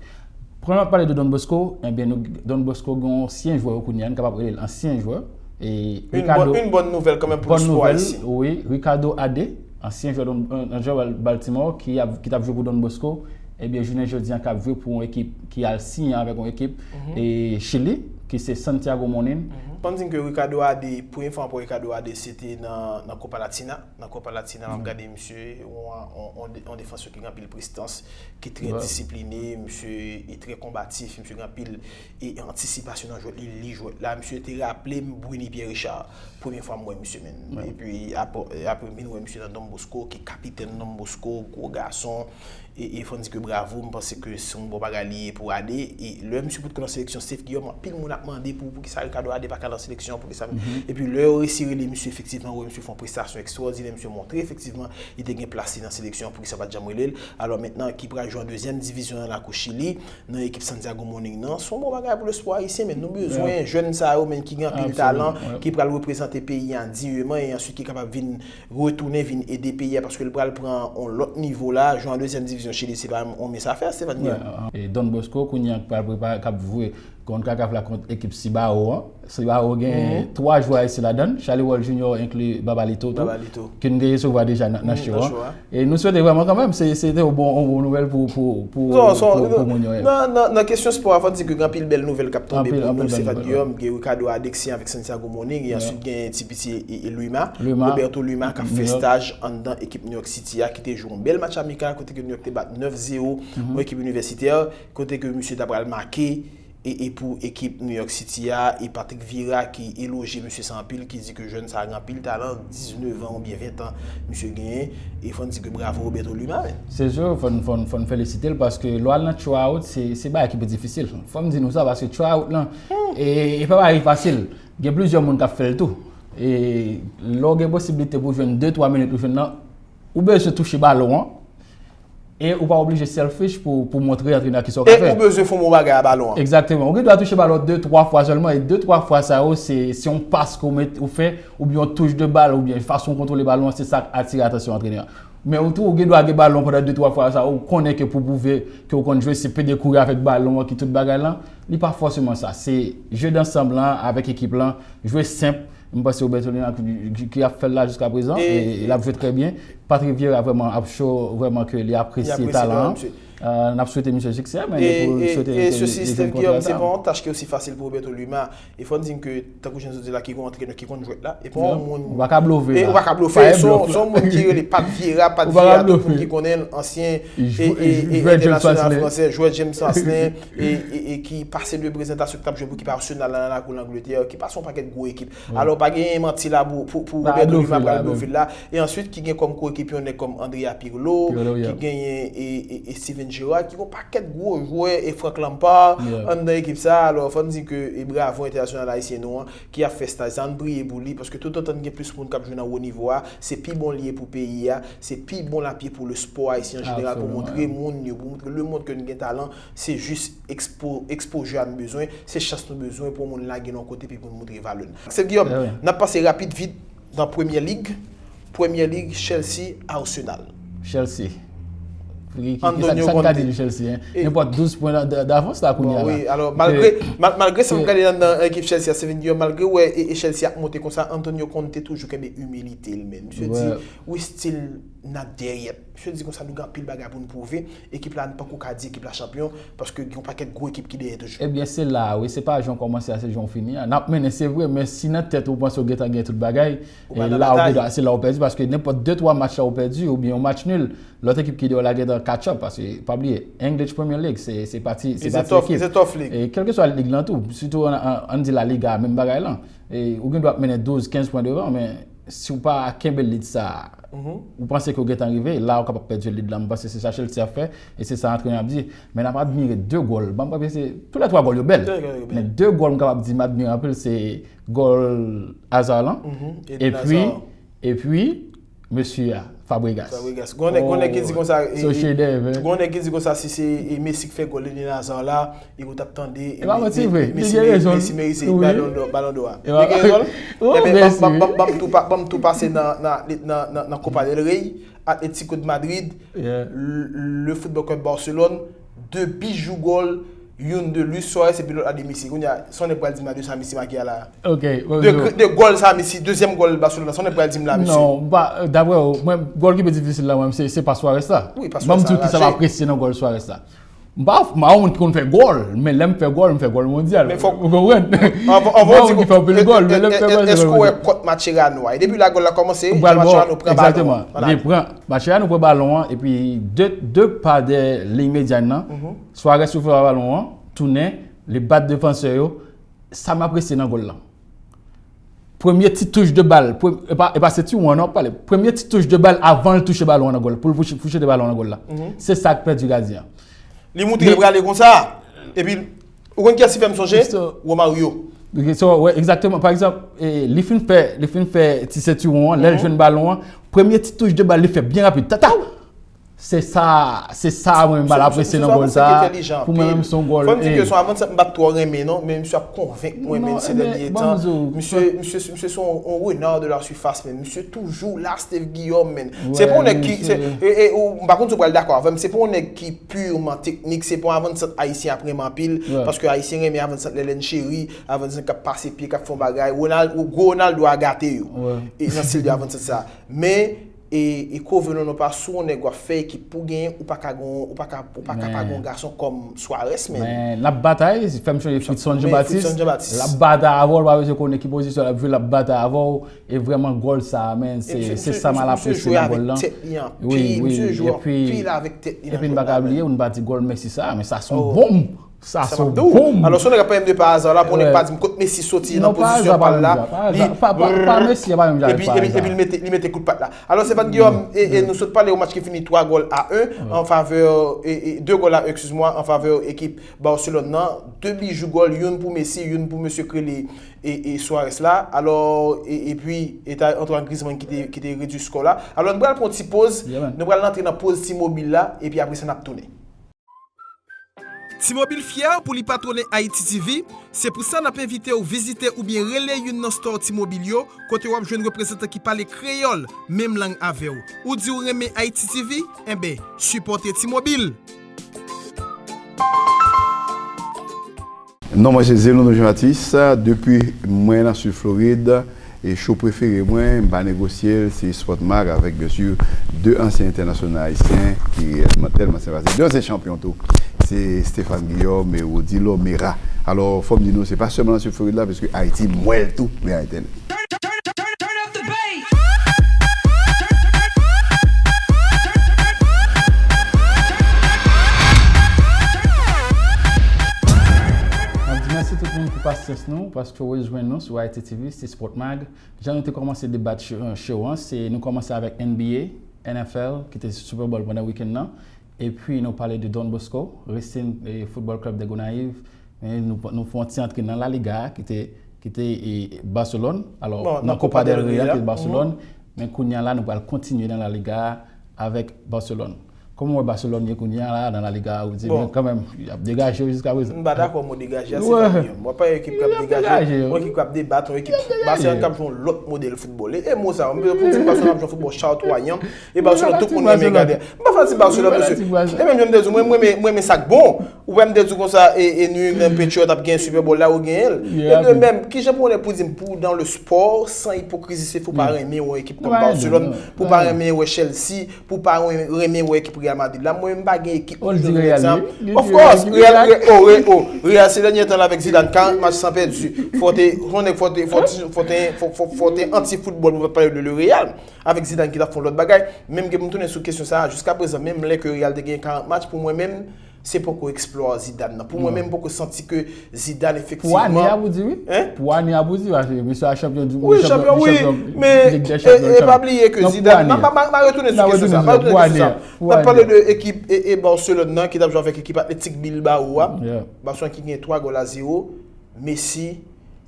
Pandan n ap pale de Don Bosco, ebyen, nou, Don Bosco gen yon ansyen jwè yo kounye a, n kapab rele l ansyen jwè. E Ricardo, yon bòn nouvèl kanmenm pou lespò ayisyen. Wi, Ricardo Adé, ansyen jwè Don, ansyen jwè Baltimore ki ap, ki t ap jwe pou Don Bosco, ebyen, jounen jodi a k ap jwe pou yon ekip ki al siyen avèk yon ekip, e Chili, ki se Santiago Morning. Fò n di ke Ricardo Adé, premye fwa m wè Ricardo Adé, se te nan, nan Copa Latina. Nan Copa Latina, m ap gade misye, yon, yon, yon de-, yon defansè ki gen anpil prestans, ki trè disipline, misye e trè konbatif, misye gen anpil e antisipasyon nan jwèt li, li jwèt la. Misye te raple m Bruny Pierre Richard. Premye fwa m wè misye, menm. Epi apre, apre m vin wè misye nan Don Bosco, ki kapitèn Don Bosco, gwo gason. E, e fò n di ke bravo, m panse ke se yon bon bagay li ye pou Adé. E lè misye pot kou nan seleksyon Steve Guillaume, anpil moun ap mande pou, poukisa Ricardo Adé pa ka nan seleksyon, poukisa. Epi lè yo resi rele misye, efektivman, wè misye fè yon prestasyon ekstwòdinè, misye montre efektivman li te gen plas li nan seleksyon, poukisa yo pa t janm rele l. Alò mentnan ki pral jwe an dezyèm divizyon nan lakou Chili, nan ekip Santiago Morning nan, se yon bon bagay pou lespò ayisyen, men nou bezwen jèn sa yo, men ki gen anpil talan, ki pral reprezante peyi a dignement, e answit ki kapab vin retounen, vin ede peyi a, paske l pral pran yon lòt nivo la, jwe an dezyèm divizyon Chili, se pa yon mens afè, Stephane Guillaume. E Don Bosco kounye a k pral prepare, k ap jwe kont kakaf la, kont ekip Cibao an. Cibao gen twa jwè ayisyen ladan l, Charlie World Junior enkli Babalito tou, ke n te resevwa deja nan show an. E nou swete vrèman kanmenm, se se te yon bon yon bon nouvèl pou pou pou pou pou moun yo. Nan nan nan kesyon spò a, fò n di ke gen anpil bèl nouvèl k ap tonbe pou nou, Stephane Guillaume, gen Ricardo Adexien avèk Santiago Morning, e answit gen ti piti Lima, Roberto Lima k ap fè staj anndan ekip New York City a, ki te jwe yon bèl match amikal kote ke New York te bat nèf zewo yon ekip inivèsitè, kote ke misye ta pral make e e pou ekip New York City a, e Patrick Vieira ki eloje misye sa anpil, ki di ke jèn sa a gen anpil talan, diznèf an oubyen ven tan misye genyen, e fò n di ke bravo Roberto Lima, men. Se sou, fò n fò n fò n felisite l, paske lè w al nan try out, se se bagay ki pi difisil. Fò m di nou sa, paske try out lan, e e pa bagay ki fasil. Gen plizyè moun k ap fè l tou. E lè w gen posiblite pou w jwenn de twa minit ou jwenn nan, ou bezwen touche balon an. E ou pa oblije selfish pou pou montre antrenè kisa w ka fè. E ou bezwen fè yon bon bagay a balon an. Egzakteman. Ou gen dwa touche balon de twa fwa sèlman, e de twa fwa sa yo se se yon pas ke w met ou fè, oubyen yon touch de bal, oubyen fason w kontwole balon an, se sa k atire atansyon antrenè an. Men ou tou, ou gen dwa gen balon pandan de twa fwa sa, ou konnen ke pou pwouve ke w konn jwe, se pede kouri avèk balon an ki tout bagay lan, li pa fòseman sa. Se jeu d'ensemble lan avèk ekip lan, jwe senp, M panse Roberto Lima ki ki ap fè l la jiskaprezan, e l ap jwe trè byen. Patrick Vieira vrèman ap show vrèman ke li apresye talan an. N ap swete misye siksè, men e pou swete ke li vin kontre sa. Se pa yon tach ki osi fasil pou Roberto Lima. E fò n di ke, tankou jan nou di la, ki gon antrenè ki konn jwèt la, e pa yon moun. Ou pa ka blofe la. Ou pa ka blofe. Se yon moun ki rele Pat Vieira, Pat Vieira, tout moun ki konnen l, ansyen entènasyonal fransè, jwè James Maslin, e e e ki pase de prezantasyon ki t ap jwe pou ekip Arsenal la nan lakou Langletè, ki pase yon pakèt gwo ekip. Alò pa gen manti la pou pou pou Roberto Lima pral blofe l la. E answit ki gen kòm koekipye yon nèg kòm Andrea Pirlo, ki genyen e e e Steven Gerrard, ki gen yon pakèt gwo jwè, e Frank Lampard anndan ekip sa. Alò fò n di ke e bravo entènasyonal ayisyen nou an ki ap fè staj sa, ann priye pou li, paske toutotan n gen plis moun k ap jwe nan wo nivo a, se pi bon l ye pou peyi a, se pi bon l ap ye pou lespò ayisyen an jeneral, pou montre moun yo, pou montre lemonn ke n gen talan, se jis ekspo, ekspoje a n bezwen, se chans nou bezwen pou yon moun lage n yon kote epi pou n montre valè n. Sèl Guillaume, n ap pase rapid vit nan Premye Lig. Premye Lig, Chelsea, Arsenal. Chelsea. Ki sa n ka di de Chelsea, hein? Nenpòt douz pwen davans la kounye a la. Wi, alò malgre malgre sa m gade nan ekip Chelsea a, Steven Guillaume, malgre wè e Chelsea ap monte konsa, Antonio Conte toujou kenbe imilite l, men misye di, we still not there yet. Misye di konsa, nou gen anpil bagay pou nou pwouve. Ekip la, nou poko ka di ekip la chanpyon, paske gen yon pakèt gwo ekip ki dèyè toujou. Ebyen se la a wi, se pa jan w kòmanse a, se jan w fini a. N ap mennen se vre, men si nan tèt ou panse w gentan gen tout bagay, e la ou gen dwa, se la ou pèdi, paske nenpòt de twa match la ou pèdi, oubyen yon match nil, lòt ekip ki dèyè w la gentan catch up, paske pa bliye, English Premier League, se se pa ti se pa ti ekip. E kèlkeswa lig lan tou, sitou ann di La Liga, menm bagay lan. E ou gen dwa ap mennen douz, kenz pwen devan, men si w pa kenbe lead sa a, ou panse ke w gentan rive, la ou kapab pèdi lead lan. M panse se sa Chelsea ap fè, e se sa antrenè ap di. Men n ap admire de gòl. Ban m pa bliye se toulètwa gòl yo bèl. Men de gòl m kapab di m admire anpil, se gòl Hazard lan. Epi, epi mesye a, Fabregas. Fabregas. Gon nèg gon nèg ki di konsa, gon nèg ki di konsa si se Messi k fè gòl Eden Hazard la, e ou t ap tande Messi merite Ballon d'Or, Ballon d'Or a. Li gen rezon l. Ebyen ban m tou pase nan nan nan nan Copa del Rey, Atlético de Madrid, le Football Club Barcelone, de bijou gòl, youn de Luis Suarez epi lòt la de Messi. Kounye a, sa w nèk pral di m la de sa Messi make a la? Ok. De, de gòl sa Messi, dezyèm gòl Barcelone la, sa w nèk pral di m la, mesye? Non, m pa, daprè w, mwen, gòl ki pi difisil la, mwen, se, se pa Suarez la. Wi, pa Suarez la. Ban m di w kisa m apresye nan gòl Suarez la. M pa, m pa yon moun ki konn fè gòl, men lè m fè gòl, m fè gòl mondyal. Men fòk. Ou konprann? M pa yon moun ki fè anpil gòl, men lè m fè gòl, m fè gòl mondyal. Èske w wè kont Mascherano a? E depi la gòl la kòmanse, Mascherano pran balon an. Li pran, Mascherano pran balon an, epi de, de pa dèyè liy medyann nan, Suarez sou fè balon an, tounen, li bat defansè yo. Sa m apresye nan gòl lan. Premye ti touch de bal, e pa, e pa se ti wan non w ap pale. Premye ti touch de bal avan l touche balon an nan gòl, pou l pou, pou chete balon an nan gòl la. Se sa k pèdi gadyen an. Li moutre l prale konsa. Epi, ou konn kiyès ki fè m sonje? Romario. Ok, so, wè, egzakteman. Pa egzanp, e, li fin fè, li fin fè ti sentiwon an, lè l jwenn balon an, premye ti touch de bal li fè byen rapid. Tata! Se sa, se sa mwen menm m pral apresye nan gòl sa. Pou mwen menm se yon gòl. Fò m di ke se yon avannsant m pa t twò renmen non, men misye ap konvenk mwen menm se dènye tan. Misye, misye, misye se yon, yon renard de la surface menm. Misye toujou la, Steve Guillaume menm. Se pa yon nèg ki, se, e, e, ou, m pa konn si w pral dakò avè m, se pa yon nèg ki purman teknik, se pa yon avannsant ayisyen ap renmen anpil, paske ayisyen renmen avannsant Lèlèn Cheri, avannsant k ap pase pye, k ap fè yon bagay. Ronald, gwo Ronaldo a gate yo. E nan stil de avannsant sa. Men, e, e Covenant non pa sou yon nèg w ap fè ekip pou genyen, ou pa ka gon, ou pa ka, ou pa ka pa gon gason kòm Suarez menm. Men, l ap batay, fè m sonje Fritson Jean Baptiste. L ap batay avè w, l pa bezwen konnen ki pozisyon l ap jwe, l ap batay avè w. E vrèman gòl sa a, men, se, se sa m al apresye nan gòl lan. Wi, wi, epi, epi n pa ka bliye, ou n pa di gòl Messi sa a, men sa se yon bonm! Sa se yon bonm! Alò, si yon nèg ap pale m de pa aza la, pou yon nèg pa di m kot Messi soti nan pozisyon pa l la, li, pa, pa, pa Messi, pa menm jan avèk pa aza. Epi, epi, epi li mete, li mete kout pat la. Alò, Stéphane Guillaume, e, e nou sot pale yon match ki fini twa gòl a en an favè, e, e, de gòl a en, excuse-moi, an favè ekip Barcelone nan. De bijou gòl, youn pou Messi, youn pou mesye k rele e, e Suarez la. Alò, e, epi, e ta Antoine Griezmann ki te, ki te redui skò la. Alò, nou pral pran yon ti poz, nou pral antre nan poz T-Mobile la, epi apre sa, n ap tounen. T-Mobile fyè pou li patwone Haïti T V, se pou sa n ap envite w vizite oubyen rele youn nan store T-Mobile yo, kote w ap jwenn reprezantan ki pale kreyòl, menm lang avè w. Ou di w renmen Haïti T V? Enben, sipòte T-Mobile! Non, mwen se Zeno Jean Baptiste, depi mwen nan Sid Florid, e show prefere mwen, m pa negosye l, se Sport Mag avèk, byen si, de ansyen entènasyonal ayisyen ki tèlman senpatik, de ansyen chanpyon tou. Se Stéphane Guillaume e Rody Lomera. Alò, fò m di nou, se pa sèlman nan Sid Florid la, paske Ayiti m wè l tou, men Ayiti. N ap di mèsi tout moun pou pasyans nou, paske w rejwenn nou sou Haïti T V, se Sport Mag. Jan nou te kòmanse debat show, show an, se nou kòmanse avèk N B A, N F L, ki te Super Bowl pandan wikenn nan. Epi nou pale de Don Bosco Racing e Football Club de Gonayiv. Men nou, nou fè yon ti antre nan La Liga, ki te, ki te, e, Barcelone. Alò, nan Copa del Rey an, ki te Barcelone. Men kounye a la, nou pral kontinye nan La Liga avèk Barcelone. Kòman w wè Barcelone ye kounye a la, nan La Liga, ou di, men kanmenm, y ap degaje yo jiska prezan. M pa dakò mo degaje a, se pa byen. Mwen pa yon ekip k ap degaje, yon ekip k ap debat, yon ekip, Barcelone k ap jwe yon lòt modèl foutbòl. E, e mo sa, mwen bezwen pou di Barcelone ap jwe yon foutbòl chatoyan. E Barcelone, tout moun renmen gade. M pa fanatik Barcelone, mesye. E menm jan m te di w, mwen, mwen, mwen, mwen renmen sa k bon. Ou pa m te di w konsa, e, e New England Patriots ap gen Super Bowl la, ou genyen l. E de menm, kijan pou w pou di m, pou dans le sport, sans hypocrisie, se pou pa renmen wè ekip kòm Barcelone, pou pa renmen wè Chelsea, pou pa ren-, renmen wè ekip Real Madrid la. Mwen, m pa gen ekip pou jwe Real sa. Of course, Real, Real, oh, Real, oh, Real, se dènye tan la avèk Zidane, karant match san pèdi. Fò te, fò te, fò te, fò te, fò, fò, fò te anti foutbòl pou pale de le Real. Avèk Zidane ki t ap fè yon lòt bagay. Men m gen pou m tounen sou kesyon sa a, jiska prezan, menm lè ke Real te genyen karant match, pou mwen menm, se poko eksplwa Zidane nan. Pou mwen menm, m poko santi ke Zidane efektivman. Pou ane a, pou di wi. Hein? Pou ane a, pou di, paske mesye a chanpyon di, wi, chanpyon, wi, men, e, e pa bliye ke Zidane, m a, m a, m a retounen sou kesyon sa, m a retounen sou kesyon sa. N ap pale de ekip e, e Barcelone nan, ki t ap jwe avèk ekip Athletic Bilbao a. Barcelone ki gen twa gòl a zewo. Messi,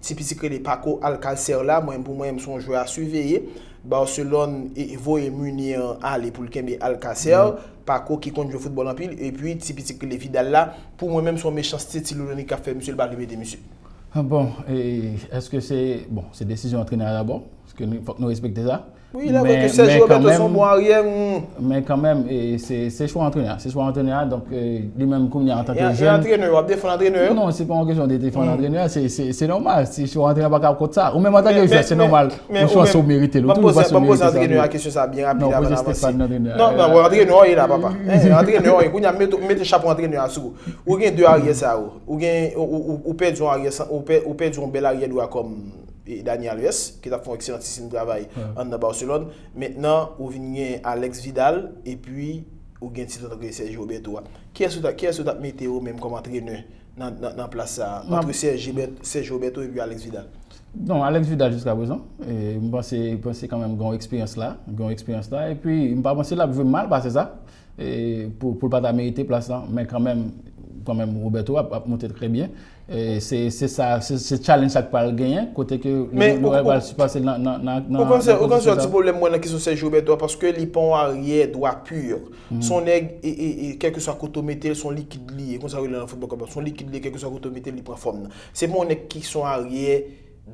ti piti k rele Paco Alcácer la, mwen, pou mwen, se yon jwè a siveye. Barcelone e, e voye Munir ale pou l kenbe Alcácer. Paco ki konn jwe foutbòl anpil, epi ti piti k rele Vidal la, pou mwen menm, se yon mechanste ti louloni k ap fè misye, l pa vle mete misye. Ah bon, e èske se, bon, se desizyon antrenè a dabò, paske nou, fòk nou respekte sa. Wi, lè vre ke Sergio Roberto se yon bon aryè. Men kanmenm, e, se, se chwa antrenè a, se chwa antrenè a, donk, e, li menm kounye a antanke jèn. E antrenè yo ap defann antrenè yo? Non, se pa yon kesyon de defann antrenè a, se, se, se nòmal, se chwa antrenè a pa ka kont sa. Ou menm antanke jwè, se nòmal, yon chwa si w merite l, ou toujou pa si w merite sa. Ban m poze antrenè a kesyon sa byen rapid avan n avanse. Non, non, antrenè a ye la, papa. Antrenè a ye, kounye a mete, mete chapo antrenè a sou ou. Ou gen de aryè sa yo. Ou gen, ou, ou, ou pèdi yon aryè, ou pè-, ou pèdi yon bèl aryè dwat kòm e Dani Alves, ki t ap fè yon ekselantisim travay anndan Barcelone. Mentnan, ou vin gen Alex Vidal, epi ou gen ti tonton ki rele Sergio Roberto a. Kiyès ou ta, kiyès ou t ap mete ou menm kòm antrenè nan, nan, nan plas sa a, ant Sergio Roberto epi Alex Vidal? Non, Alex Vidal jiska prezan. E, m panse, m panse kanmenm gen yon eksperyans la, gen yon eksperyans la, epi m pa panse l ap jwe mal pase sa. E, pou, pou l pa ta merite plas lan, men kanmenm, kanmenm Roberto ap, ap monte trè byen. E se se sa, se se challenge sa k pral genyen, kote ke Lorel pral sipase nan nan nan nan Ou konn se ou konn se yon ti pwoblèm mwen nan kesyon Sergio Roberto a, paske li pa yon aryè dwa pur. Se yon nèg, e, e, e, kèlkeswa kote w mete l, se yon likid li ye, konsa yo rele nan foutbòl kòm se yon likid li ye, kèlkeswa kote w mete l, li pran fòm nan. Se pa yon nèg ki se yon aryè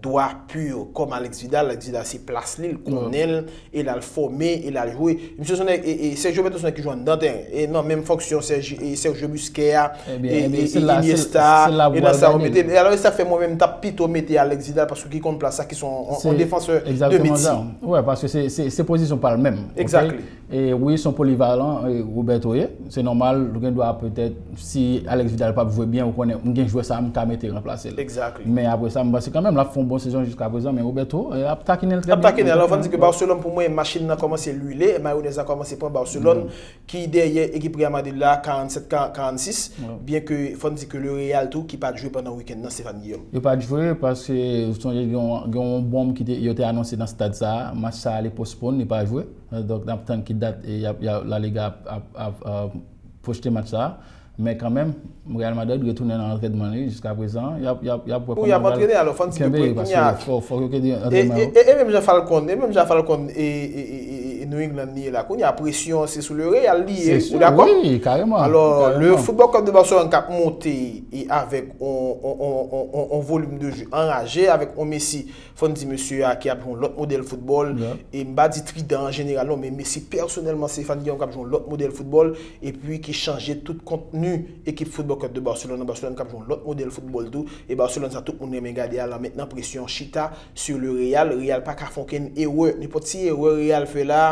dwa pur kòm Alex Vidal. Alex Vidal se plas li, l konnen l, e l al fòme, e l al jwe. Misye se yon nèg, e, e, Sergio Roberto se yon nèg ki jwe anndan teren. E nan menm fonksyon Sergi, e Sergio Busquets a, e, e, e Iniesta a, e nan sa yo mete l. E alò, e sa fè mwen menm, m t ap pito mete Alex Vidal, paske ki konn plas sa, ki se yon, yon, yon defansè de metye. Wi, paske se, se, se pozisyon pa l menm. Exactly. E wi, se yon polivalan, e, Roberto ye. Se nòmal, ou gen dwa petèt, si Alex Vidal p ap jwe byen, ou konnen, m gen jwè sa, m ka mete ranplase l. Exactly. Men apre sa, m panse kanmenm, l ap fè yon bon sezon jiska prezan, men Roberto, e, ap takinen l trè byen. Ap takinen l. Alò, fò n di ke Barcelone, pou mwen, machin nan kòmanse lwile, mayonèz la kòmanse pran Barcelone, ki dèyè ekip Real Madrid la, karannset, karannsis. Byen ke, fò n di ke le Real tou, ki pa t jwe pandan wikenn nan, Stéphane Guillaume. Yo pa t jwe, paske, sonje, gen yon, gen yon bonm ki te, yo te anonse nan stad sa a, match sa a, li postpone, li pa jwe. Donk, n ap tann ki dat, e, y ap, y ap, La Liga ap, ap, ap, ap pwojte match sa a. Men kanmenm, Real Madrid retounen nan antrènman li jiska prezan. Y ap, y ap, y ap wè kòman y ap antrene, alò, fò n di ke kenbe, paske fò, fò yo kenbe antrènman yo. E, e, e menm jan Falcon, e menm jan Falcon, e, e, e, e, e New England li ye la, kounye a presyon se sou le Real li ye, ou dakò? Wi, kareman. Alò, le Football Club de Barcelone k ap monte e avèk on, on, on, on, on, on volim de jeu anraje, avèk on Messi, fò n di mesye a ki ap jwe yon lòt modèl foutbòl. E m pa di Tridan an jeneral non, men Messi pèsonèlman, Stéphane Guillaume k ap jwe yon lòt modèl foutbòl, epi ki chanje tout kontni ekip Football Club de Barcelone an. Barcelone k ap jwe yon lòt modèl foutbòl tou. E Barcelone sa tout moun renmen gade a la mentnan, presyon chita sur le Real. Real pa ka fè okenn erè. Nenpòt ti erè Real fè la,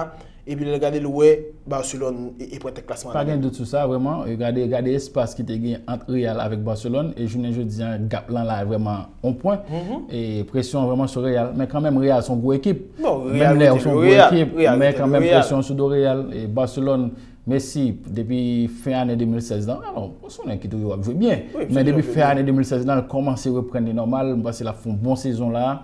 epi lè l gade l wè Barcelone e, e pran tèt klasman an. Pa gen dout sou sa, vrèman. E gade, gade espas ki te gen ant Real avèk Barcelone, e jounen jodi a, gap lan la vrèman on pwen. E presyon an vrèman sou Real. Men kanmenm, Real se yon gwo ekip. Menm lè se yon gwo ekip, men kanmenm presyon an sou do Real. E Barcelone, Messi, depi fen ane de mil sèz lan, alò, se yon nèg ki toujou ap jwe byen. Men depi fen ane de mil sèz lan, l kòmanse reprann li nòmal. M panse l ap fè yon bon sezon la.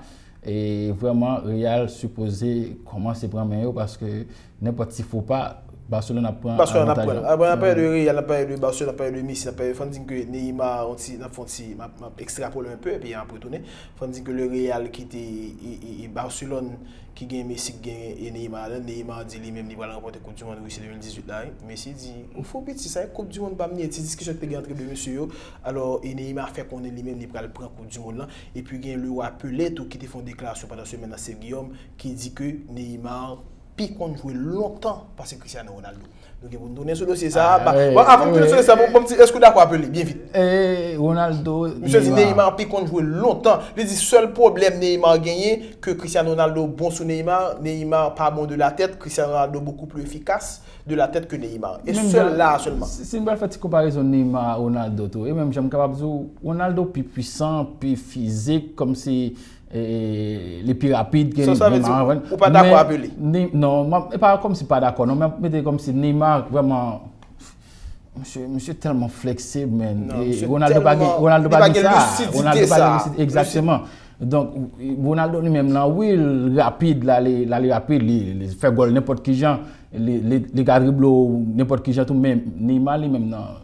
E vrèman, Real sipoze kòmanse pran men yo, paske nenpòt ti fo pa, Barcelone ap pran avantaj lan. Apre n ap pale de Real, n ap pale de Barcelone, n ap pale de Messi, n ap pale, fò n di ke Neymar, on ti, n ap fè on ti, m ap, m ap ekstrapole un peu, epi n ap retounen. Fò n di ke le Real ki te, e, e, e Barcelone, ki gen Messi, ki gen, e, Neymar la. Neymar di li menm li pral ranpòte Koup di Mond Risi de mil dizuit la, wi. Messi di, ou fou piti, sa e Koup di Mond pa m li ye, ti diskisyon ki te gen ant de mesye yo. Alò, e Neymar fè konnen li menm li pral pran Koup di Mond lan. Epi gen Leroy Pelé tou ki te fè yon deklarasyon pandan semèn nan, Stéphane Guillaume, ki di ke Neymar pi konn jwe lontan pase Cristiano Ronaldo. Nou gen pou n tounen sou dosye sa a. Bon, avan m tounen sou dosye sa a, bon, bon, ti, èske w dakò a Pelé, byen vit? Ronaldo, Neymar. Misye di Neymar pi konn jwe lontan. Li di sèl pwoblèm Neymar genyen, ke Cristiano Ronaldo bon sou Neymar, Neymar pa bon de la tête, Cristiano Ronaldo beaucoup plus efficace de la tête que Neymar. E sèl la sèlman. Si, si n pral fè ti konparezon Neymar, Ronaldo tou, e menm jan m kapab di w, Ronaldo pi pwisan, pi fizik, kòmsi e, li pi rapid ke Neymar. Ou pa dakò avè li? Non, e pa kòmsi pa dakò, non, men mete kòmsi Neymar vrèman, misye, misye tèlman fleksib, men. Ronaldo pa gen, Ronaldo pa gen sa. Ronaldo pa gen lisidite, egzakteman. Donk, Ronaldo li menm lan, wi, l rapid, l ale, l ale rapid, li, li fè gòl nenpòt ki jan, li, li, li ka drible w nenpòt ki jan tou, men Neymar li menm nan,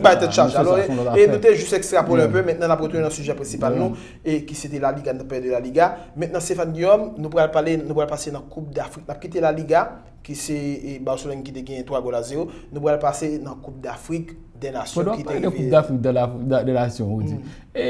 Bay tèt chaje. Alò, e, e nou te jis ekstrapole un peu, mentnan n ap retounen nan sijè prensipal nou, e ki se te La Liga, n t ap pale de La Liga. Mentnan, Stéphane Guillaume, nou pral pale, nou pral pase nan Koup Dafrik. N ap kite La Liga, ki se, e, Barcelone ki te genyen twa gòl a zewo. Nou pral pase nan Koup Dafrik dè Nasyon ki te rive. Koup Dafrik dè la, dè, dè Nasyon, ou di. E,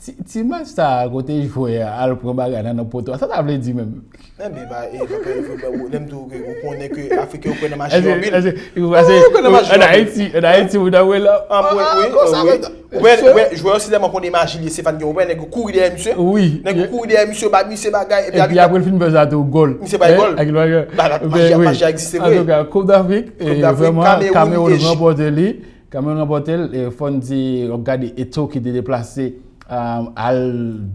ti, ti match sa a, kote jwè a al pran bagay nan, nan poto a, sa sa vle di menm? Enben, ba, e, ba, ba, ba, ou, lè m di w ke ou konnen ke Afriken yo kwè nan maji anpil. Ou kwè nan maji anpil. Ann Ayiti, ann Ayiti, ou ta wè la. An, wi, wi, wi. Ou wè, ou wè, jwè yo se tèlman konnen maji li ye, Stéphane Guillaume, ou wè nèg yo kouri dèyè misye. Wi. Nèg yo kouri dèyè misye, ba misye bagay, epi apre l fin fè sa tou, gòl. Misye bay gòl. Maji a egziste vre. Antouka, Koup Dafrik, e, vrèman, Kamewoun ranpòte li. Kamewoun ranpòte l, e fò n di, w ap gade Eto'o ki te deplase, al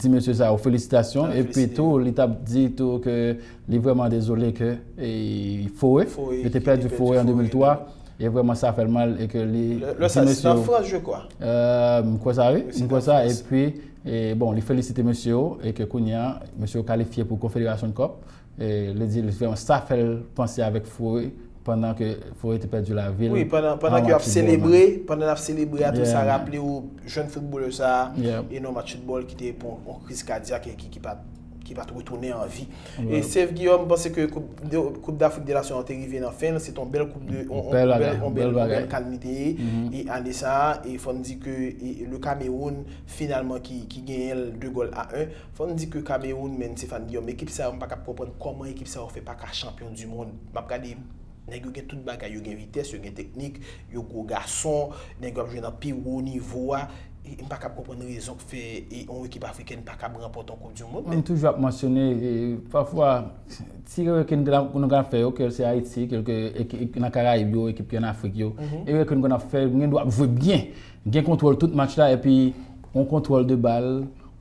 di mesye sa yo felisitasyon, epi tou, li t ap di tou ke li vrèman dezole ke, e, Foe, yo te pèdi Foe an de mil twa, e vrèman sa fè l mal, e ke li di mesye yo, m kwè sa, wi, m kwè sa, epi, e, bon, li felisite mesye yo, e ke kounye a, mesye yo kalifye pou Confederation Cup. E, li di, li fè, sa fè l panse avèk Foe, pandan ke Forêt te pèdi lavi l. Wi, pandan, pandan ke y ap selebre, pandan n ap selebre a tou, sa raple w jèn foutbolè sa a, e nan match foutbòl ki te pran yon kriz kadyak e ki, ki pa t, ki pa t retounen an vi. E Sèf Giyòm, m panse ke Koup, Koup Dafrik de Nasyon an te rive nan fen l, se te yon bèl koup de, yon, yon bèl, yon bèl, yon bèl kan li te ye, e ane sa a, e fò n di ke, e, e le Cameroun, finalman, ki, ki genyen l de gòl a en. Fò n di ke Cameroun, men Stéphane Guillaume, ekip sa yo, m pa kab konprann kòman ekip sa yo fè pa ka chanpyon di mond. M ap gade nèg yo gen tout bagay, yo gen vitès, yo gen teknik, yo gwo gason, nèg yo ap jwe nan pi wo nivo a. E m pa kab konprann rezon k fè e yon ekip afrikèn pa kab ranpòte yon koup di mond. Mwen toujou ap mansyone, e, pafwa, ti erè ke nou ka, nou ka fè yo, ke se Ayiti, ke, ke, e, ke nan Karayib yo, ekip ki an Afrik yo, erè ke nou konn ap fè, nou gen dwa ap jwe byen, gen kontwòl tout match la, epi yon kontwòl de bal,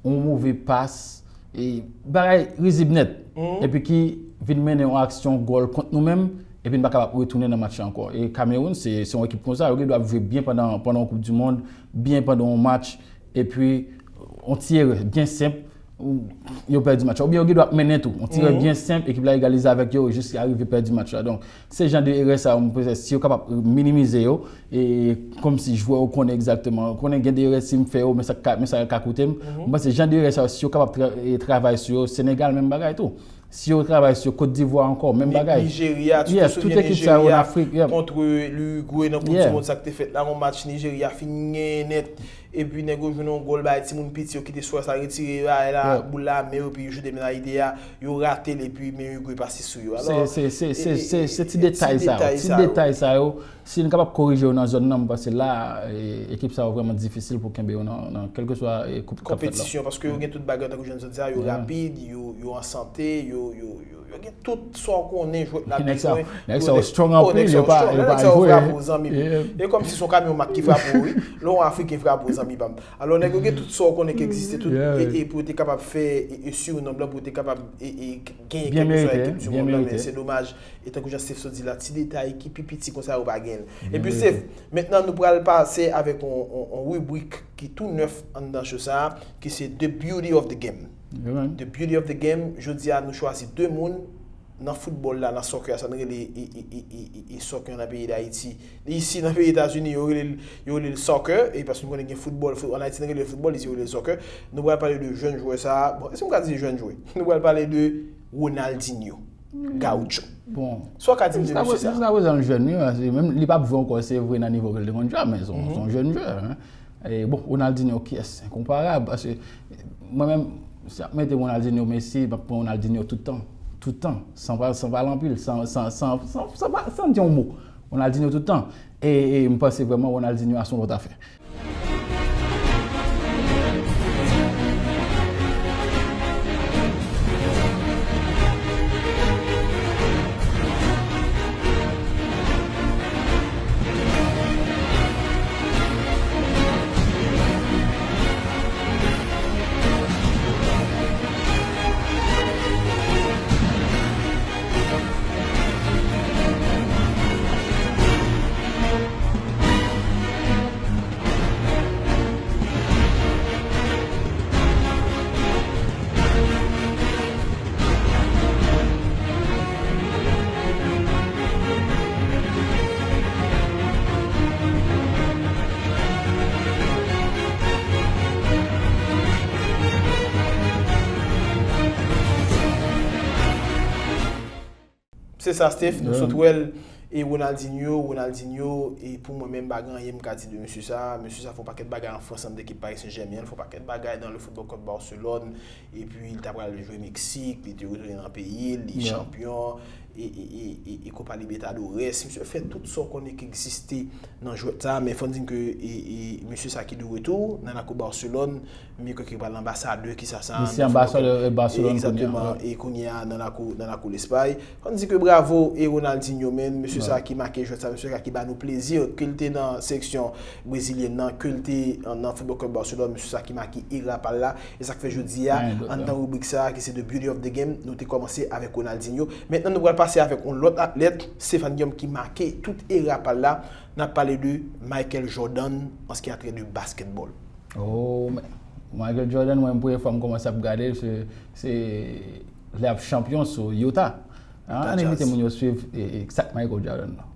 yon move pas, e bagay rizib nèt. Epi ki vin mennen yon aksyon gòl kont nou menm, epi n pa kapab retounen nan match la ankò. E Cameroun, se, se yon ekip konsa, yo gen dwa ap jwe byen pandan, pandan yon Koup di Mond, byen pandan yon match, epi yon ti erè byen senp, yo pèdi match la. Oubyen yo gen dwa ap mennen tou. Yon ti erè byen senp, ekip la egalize avèk yo, jiska rive pèdi match la. Donk, se jan de erè sa yo, mwen panse, si yo kapab minimize yo, e kòmsi jwè yo konnen egzakteman, konnen gen de erè si m fè yo, men sa ka, men sa ka koute m. Mwen panse jan de erè sa yo, si yo kapab tra-, e, travay sou yo, Senegal, menm bagay tou. Si yo travay sou yo, Kot Divwa ankò, menm bagay. Nijerya, tou, yes, tout ekip sa yo an Afrik, yeah. Kont Lirigwe nan Koup di Mond, sa k te fèt la, yon match Nijerya fin genyen nèt. Epi nèg yo jwenn yon gòl bay timoun piti yo ki te swa sa retire bay la, boul la men yo, epi yo joute penalite a, yo rate l, epi men Uruguay pase sou yo. Alò, se, se, se, se, se, se ti detay sa yo, ti detay sa yo, si n kapab korije yo nan zòn nan, m panse la, e, ekip sa yo vrèman difisil pou kenbe yo nan, nan kèlkeswa, e, koup k ap fèt la. Konpetisyon, paske yo gen tout bagay, tankou jan n di sa, yo rapid, yo, yo an sante, yo, yo, yo, yo gen tout sa w konnen jwèt la bezwen. Nèg sa yo strong anpil, yo pa, yo pa jwe. Nèg sa yo frape w, zanmi m. E kòmsi se yon kamyon mak ki frape w, wi. Lè yon Afriken frape w, zanmi pa m. Alò, nèg yo gen tout sa w konnen ki egziste, tout, e, e pou yo te kapab fè, e, e sirnonm lan, pou yo te kapab, e, e genyen kèlkeswa ekip di mond lan, men se domaj. E tankou jan Steph sot di la, ti detay ki pi piti konsa yo pa gen l. Epi Steph, mentnan nou pral pase avèk yon, yon, yon ribrik ki tou nèf anndan show sa a, ki se The Beauty of the Game. The Beauty of the Game, jodi a nou chwazi de moun nan foutbòl la, nan soccer a, sa n rele e, e, e, e, e, e soccer nan peyi Dayiti. Isi nan peyi Etazini, yo rele l, yo rele l soccer, e paske nou konnen gen foutbòl, fout-, an Ayiti n rele l foutbòl, isi yo rele l soccer. Nou pral pale de jèn jwè sa a. Bon, èske m ka di jèn jwè? Nou pral pale de Ronaldinho Gaucho. Bon. Sa w ka di m de mesye sa a? Jiska prezan l jèn, wi, paske menm li p ap jwe ankò, se vre, nan nivo ke l te konn jwe a, men se yon, se yon jèn jwè, hein. E, bon, Ronaldinho, kiyès? Enkonparab, paske mwen menm, si ap mete Ronaldinho, Messi, m ap pran Ronaldinho tout tan. Tout tan. San pa, san pale anpil, san, san, san, san, san pa, san di yon mo. Ronaldinho tout tan. E, e m panse vrèman Ronaldinho a se yon lòt afè. Se sa, Steph, nou sot wè l, e Ronaldinho, Ronaldinho, e pou mwen menm, pa gen anyen m ka di de mesye sa. Mesye sa fè yon pakèt bagay an Frans, anndan ekip Paris Saint-Germain, l fè yon pakèt bagay dans le Football Club Barcelone, epi l ta pral jwe Meksik, li te retounen nan peyi l, li chanpyon, e, e, e, e, e Copa Libertadores. Mesye fè tout sa w konnen ki egziste nan jwèt sa, men fò n di ke, e, e, mesye sa ki de retou nan lakou Barcelone, men kwè ke pral anbasadè, ki sa sa, misye anbasadè Barcelone kounye a, egzakteman, e kounye a nan lakou, nan lakou Lespay. Fò n di ke bravo e Ronaldinho, men mesye sa ki make jwèt sa, mesye sa ki ba nou plezi, ke l te nan seleksyon brezilyèn nan, ke l te, e, nan Football Club Barcelone, mesye sa ki make era pa l la. E sa k fè jodi a, anndan ribrik sa a, ki se The Beauty of the Game, nou te kòmanse avèk Ronaldinho. Mentnan, nou pral pase avèk yon lòt atlèt, Stéphane Guillaume, ki make tout era pa l la. N ap pale de Michael Jordan, ansyen atlèt de basketball. Oh, men, Michael Jordan, mwen, premye fwa m kòmanse ap gade l, se, se lè l ap chanpyon sou Utah. An, ann envite moun yo swiv e, e, sa k Michael Jordan nan.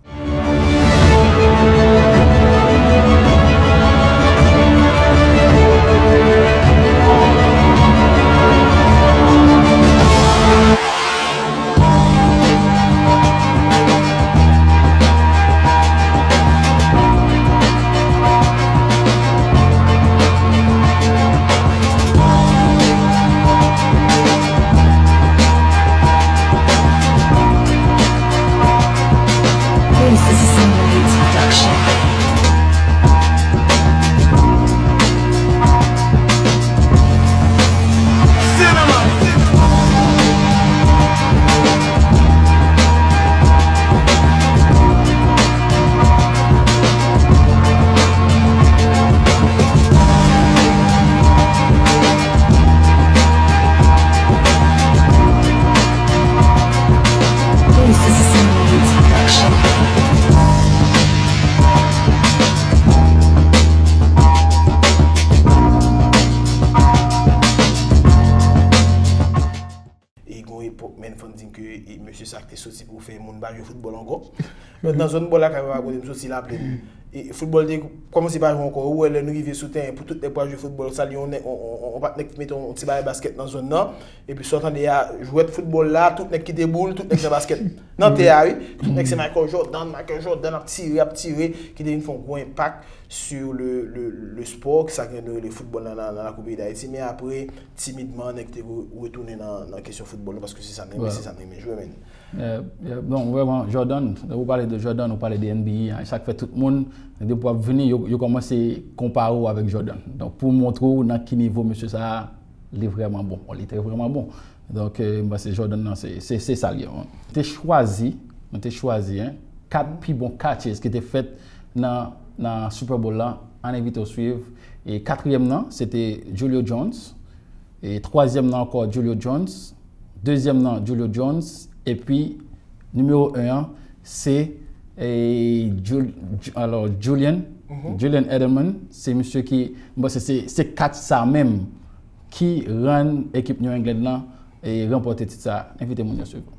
This is a Simba Beats production. This is a Simba Beats production. E gon epòk, men, fò n di ke, e, mesye sa k te soti pou fè moun pa jwe foutbòl ankò. Donk, nan zòn bò lakay papa kote m soti, Laplèn, e, foutbòl te kòmanse pa jwe ankò. Ou wè, lè nou rive sou tèren, pou tout nèg pral jwe foutbòl, sa li yon nèg, on, on, on, on patnè ki mete yon ti bagay baskèt nan zòn nan. Epi sa w tande a, jwèt foutbòl la, tout nèg kite boul, tout nèg nan baskèt. Nan tè a, wi. Tout nèg se Michael Jordan, Michael Jordan ap tire, ap tire, ki te vin fè yon gwo enpak sur le, le, le sport, ki sa ke nou rele foutbòl nan, nan, nan lakou peyi Dayiti. Men apre, timidman, nèg te re-, retounen nan, nan kesyon foutbòl la, paske se sa n renmen, se sa n renmen jwe, men. Eh, eh, bon, vrèman, Jordan, ou pale de Jordan, ou pale de N B A, hein, sa k fè tout moun, depi w ap vini, yo, yo kòmanse konpare w avèk Jordan. Donk, pou montre w nan ki nivo mesye sa a, li vrèman bon. Bon, li te vrèman bon. Donk, eh, m panse Jordan nan, se, se, se sa l ye, hein. Te chwazi, mwen te chwazi, hein, kat pi bon catches ki te fèt nan, nan Super Bowl la, ann envite w swiv. E katriyèm nan, se te Julio Jones. E twazyèm nan ankò, Julio Jones. Dezyèm nan, Julio Jones. Epi, nimewo en an, se, e, Jul-, Ju-, alò, Julian, Julian Edelman, se misye ki, m panse se, se catch sa menm ki rann ekip New England lan, e, ranpòte tit sa. Envite moun yo swiv.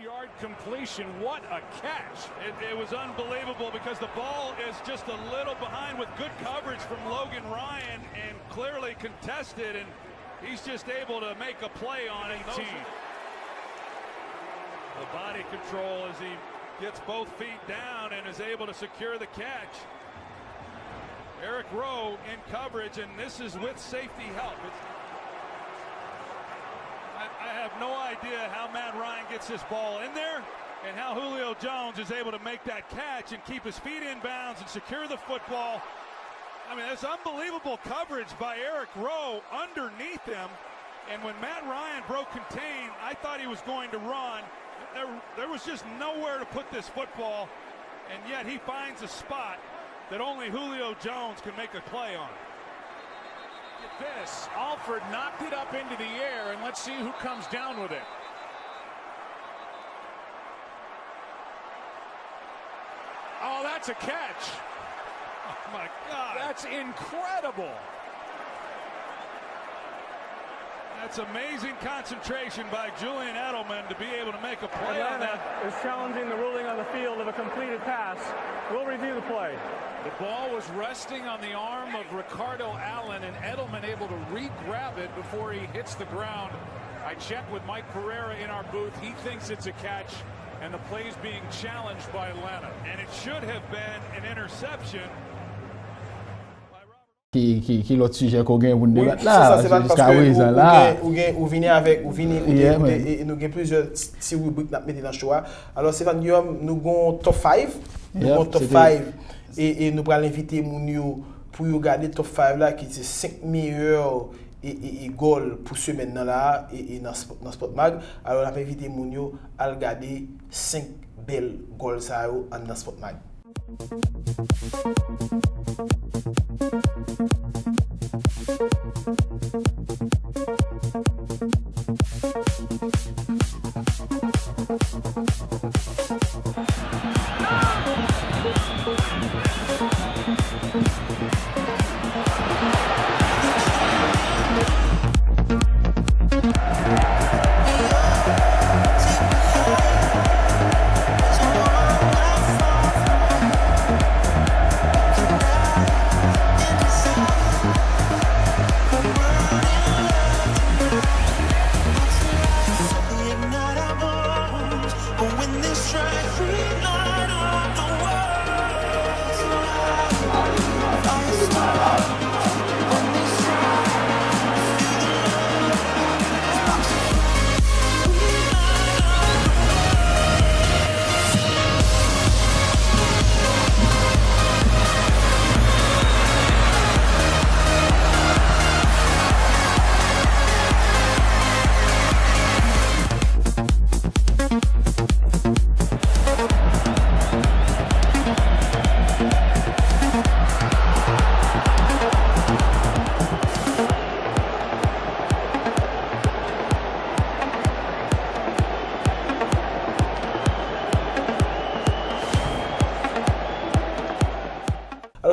Yard completion, what a catch. It, it was unbelievable because the ball is just a little behind with good coverage from Logan Ryan and clearly contested, and he's just able to make a play on it. Those are the body control as he gets both feet down and is able to secure the catch. Eric Rowe in coverage, and this is with safety help. It's, I, I have no idea how Matt Ryan gets this ball in there and how Julio Jones is able to make that catch and keep his feet in bounds and secure the football. I mean, that's unbelievable coverage by Eric Rowe underneath him. And when Matt Ryan broke contain, I thought he was going to run. There, there was just nowhere to put this football, and yet he finds a spot that only Julio Jones can make a play on. Get this. Alford knocked it up into the air, and let's see who comes down with it. Oh, that's a catch. Oh, my God. That's incredible. That's amazing concentration by Julian Edelman to be able to make a play on that. Atlanta is challenging the ruling on the field of a completed pass. We'll review the play. The ball was resting on the arm of Ricardo Allen, and Edelman able to re-grab it before he hits the ground. I checked with Mike Pereira in our booth. He thinks it's a catch, and the play's being challenged by Atlanta. And it should have been an interception. Ki, ki, ki lòt sijè ke w genyen pou n debat la? Wi, se sa, se pa paske ou, ou gen, ou gen, ou vini avèk, ou vini, ou gen, e, e, e nou gen plizyè ti ribrik n ap mete nan show a. Alò, Stéphane Guillaume, nou gon top five. Nou gon top five. E, e nou pral envite moun yo pou yo gade top five la, ki se senk meyè e, e, e gòl pou semèn nan la, e, e nan Sp-, nan Sport Mag. Alò, n ap envite moun yo al gade senk bèl gòl sa yo anndan Sport Mag.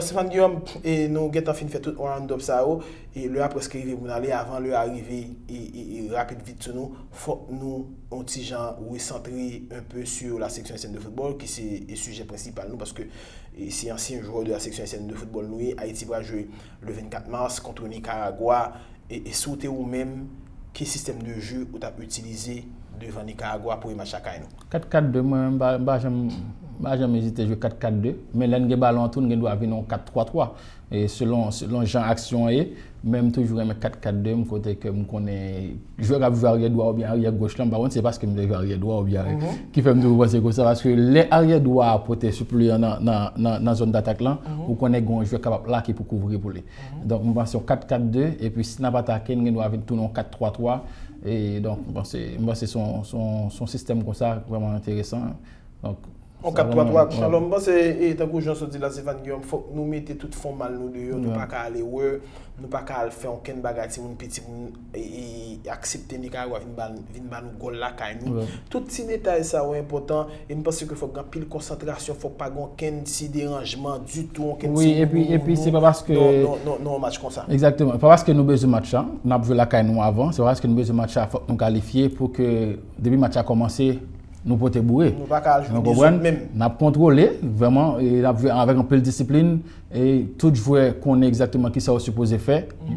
Stéphane Guillaume, e nou gentan fin fè tout round up sa yo, e lè a prèske rive pou n ale, avan lè a rive e, e, e rapid vit sou nou, fòk nou yon ti jan resantre un peu sur la section haïtienne de football, ki se e sijè prensipal nou, paske e se ansyen jwè de la section haïtienne de football nou ye. Ayiti pral jwe le vennkat mas kont Nikaragwa. E, e si w te ou menm, ki sistèm de je ou t ap itilize devan Nikaragwa premye match lakay nou? Kat kat de, mwen menm, m pa, m pa janm, m pa janm ezite jwe kat kat de. Men lè n gen balon an tou, n gen dwa vin yon kat twa twa. E selon, selon jan aksyon an ye, men m toujou renmen kat kat de, m kote ke m konnen jwè k ap jwe aryè dwa oubyen aryè goch lan, m pa konn si se paske m te jwe aryè dwa oubyen ki fè m toujou panse konsa, paske lè aryè dwa a pote sipleyan nan, nan, nan, nan zòn datak lan, ou konnen gen yon jwè k ap lage pou kouvri pou li. Donk, m panse yon kat kat de, epi si n ap atake, n gen dwa vin tounen yon kat twa twa. E donk, m panse, m panse se yon, se yon, se yon sistèm konsa vrèman enteresan. Donk, yon kat twa twa, alò, m panse, e, tankou jan w sot di la, Stéphane Guillaume, fòk nou mete tout fòmal nou deyò, nou pa ka al erè, nou pa ka al fè okenn bagay, timoun piti pou nou, e, e, aksepte Nikaragwa vin ba, vin ba nou gòl lakay nou. Tout ti detay sa yo enpòtan, e m panse ke fòk gen anpil konsantrasyon, fòk pa gen okenn ti deranjman ditou, okenn ti... Wi, epi, epi se pa paske... Non, non, non, non, match konsa. Egzakteman. Pa paske nou bezwen match la, n ap jwe lakay nou avan, se pa paske nou bezwen match la, fòk nou kalifye pou ke, depi match la kòmanse, nou pote boure. Nou pa ka al jwe dezòd menm. N ap kontwole, vrèman, e n ap jwe avèk anpil disiplin, e tout jwè konnen egzakteman kisa yo sipoze fè,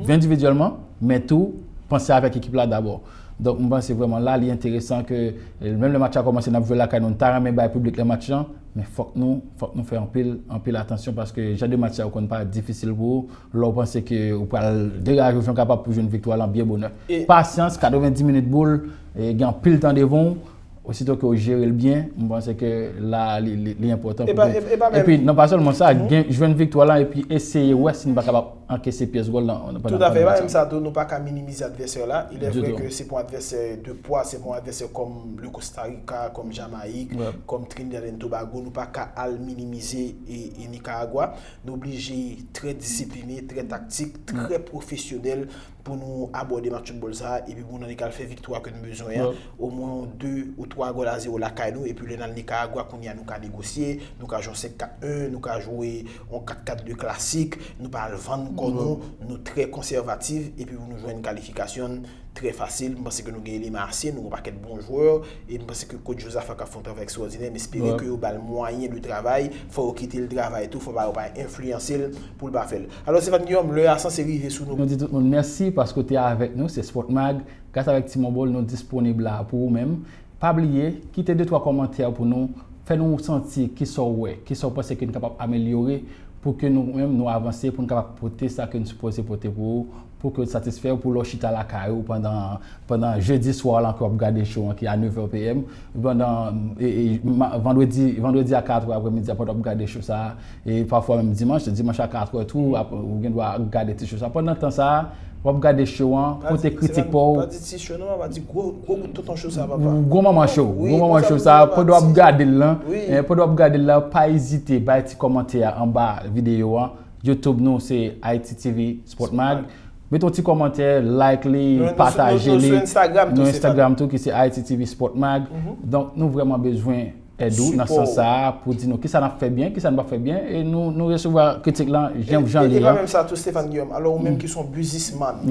endividyèlman, men tou, panse avèk ekip la dabò. Donk, m panse vrèman la, li enteresan ke, e, menm lè match la kòmanse, n ap jwe lakay nou, n ta renmen bay piblik la match lan, men fòk nou, fòk nou fè anpil, anpil atansyon, paske jan de match sa yo konn parèt difisil pou ou, lè w panse ke ou pral degaje w jan w kapab pou jwenn viktwa lan byen bonè. Pasyans, katrevendi minit boul, e, gen anpil tan devan w, osito ke w jere l byen, m panse ke la, li, li, li enpòtan pou... Epi, non, pa sèlman sa, gen, jwenn viktwa lan, epi eseye wè si n pa kapab ankese pyès gòl nan, pandan match la. Toutafè, e pa menm sa tou, nou pa ka minimize advèsè la. Il est vrai que c'est pas un adversaire de poids, c'est pas un adversaire comme le Costa Rica, comme Jamaïque, comme Trinidad and Tobago, nou pa ka al minimize e, e Nicaragua. Nou oblije trè disipline, trè taktik, trè pwofesyonèl pou nou abòde match foutbòl sa a, epi pou nou rive al fè viktwa ke nou bezwen an, omwen de ou twa gòl a zewo lakay nou, epi lè n al Nicaragua, kounye a nou ka negosye, nou ka jwe yon senk kat en, nou ka jwe yon kat kat de klasik, nou pa al vann kò nou, nou trè konsèvatif, epi pou nou jwenn kalifikasyon trè fasil. M panse ke nou gen eleman ase, nou gen yon pakèt bon jwè, e m panse ke coach Josaphat ka fè yon travay ekstwòdinè, m espere ke yo ba l mwayen de travay, fò yo kite l travay tou, fò pa yo pa enfliyanse l pou l pa fè l. Alò, Stéphane Guillaume, lè a sanse rive sou nou. Nou di tout moun mèsi paske w te avèk nou, se Sport Mag. Gras avèk T-Mobile, nou disponib la pou ou menm. Pa bliye, kite de twa kòmantè pou nou, fè nou santi kisa w wè, kisa w panse ke n kapab amelyore pou ke nou menm nou avanse, pou n kapab pote sa ke n sipoze pote pou ou, pou ke w satisfè, pou lè w chita lakay ou pandan, pandan jedi swa la ke w ap gade show an ki a nèf è p m, pandan, e, e, ma-, vandredi, vandredi a kat è aprèmidi a pandan w ap gade show sa a, e pafwa menm dimanch, dimanch a kat è tou, ap, ou gen dwa gade ti show sa a. Pandan tan sa a, w ap gade show an, pote kritik pa w. Pa di ti show non, pa di gwo, gwo bout tonton show sa a, papa. Gwo manman show, gwo manman show sa a, pandan w ap gade l lan, e, pandan w ap gade l lan, pa ezite bay ti kòmantè a anba videyo a. YouTube nou se I T T V Sport Mag. Mete yon ti kòmantè, like li, pataje li. Nou sou Instagram tou, ki se I T T V Sport Mag. Donk, nou vrèman bezwen èd ou nan sans sa a pou di nou kisa n ap fè byen, kisa n p ap fè byen, e nou, nou resevwa kritik lan jan, jan li ye a. E pa menm sa tou, Stéphane Guillaume. Alò, ou menm ki se yon biznismann,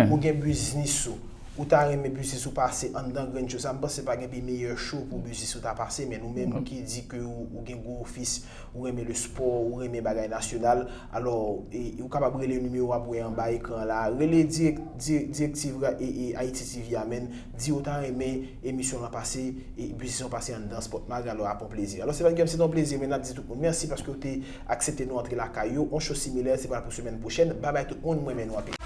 ou gen biznis ou, ou ta renmen biznis ou pase anndan grenn show sa, m panse pa gen pi meyè show pou biznis ou ta pase, men nou menm ki di ke ou, ou gen gwo ofis, ou renmen le sport, ou renmen bagay nasyonal, alò, e, e ou kapab rele nimewo w ap wè anba ekran la. Rele dirèk, dirèk, direktiv e, e Haiti T V a, menm, di ou ta renmen emisyon lan pase, e biznis lan pase anndan Sport Mag, alò, ap yon plezi. Alò, Stéphane Guillaume, se te yon plezi, men n ap di tout moun mèsi paske w te aksepte nou antre lakay ou. Yon show similè, se pral pou semèn pwochèn. Babay tout moun, mwen renmen nou anpil.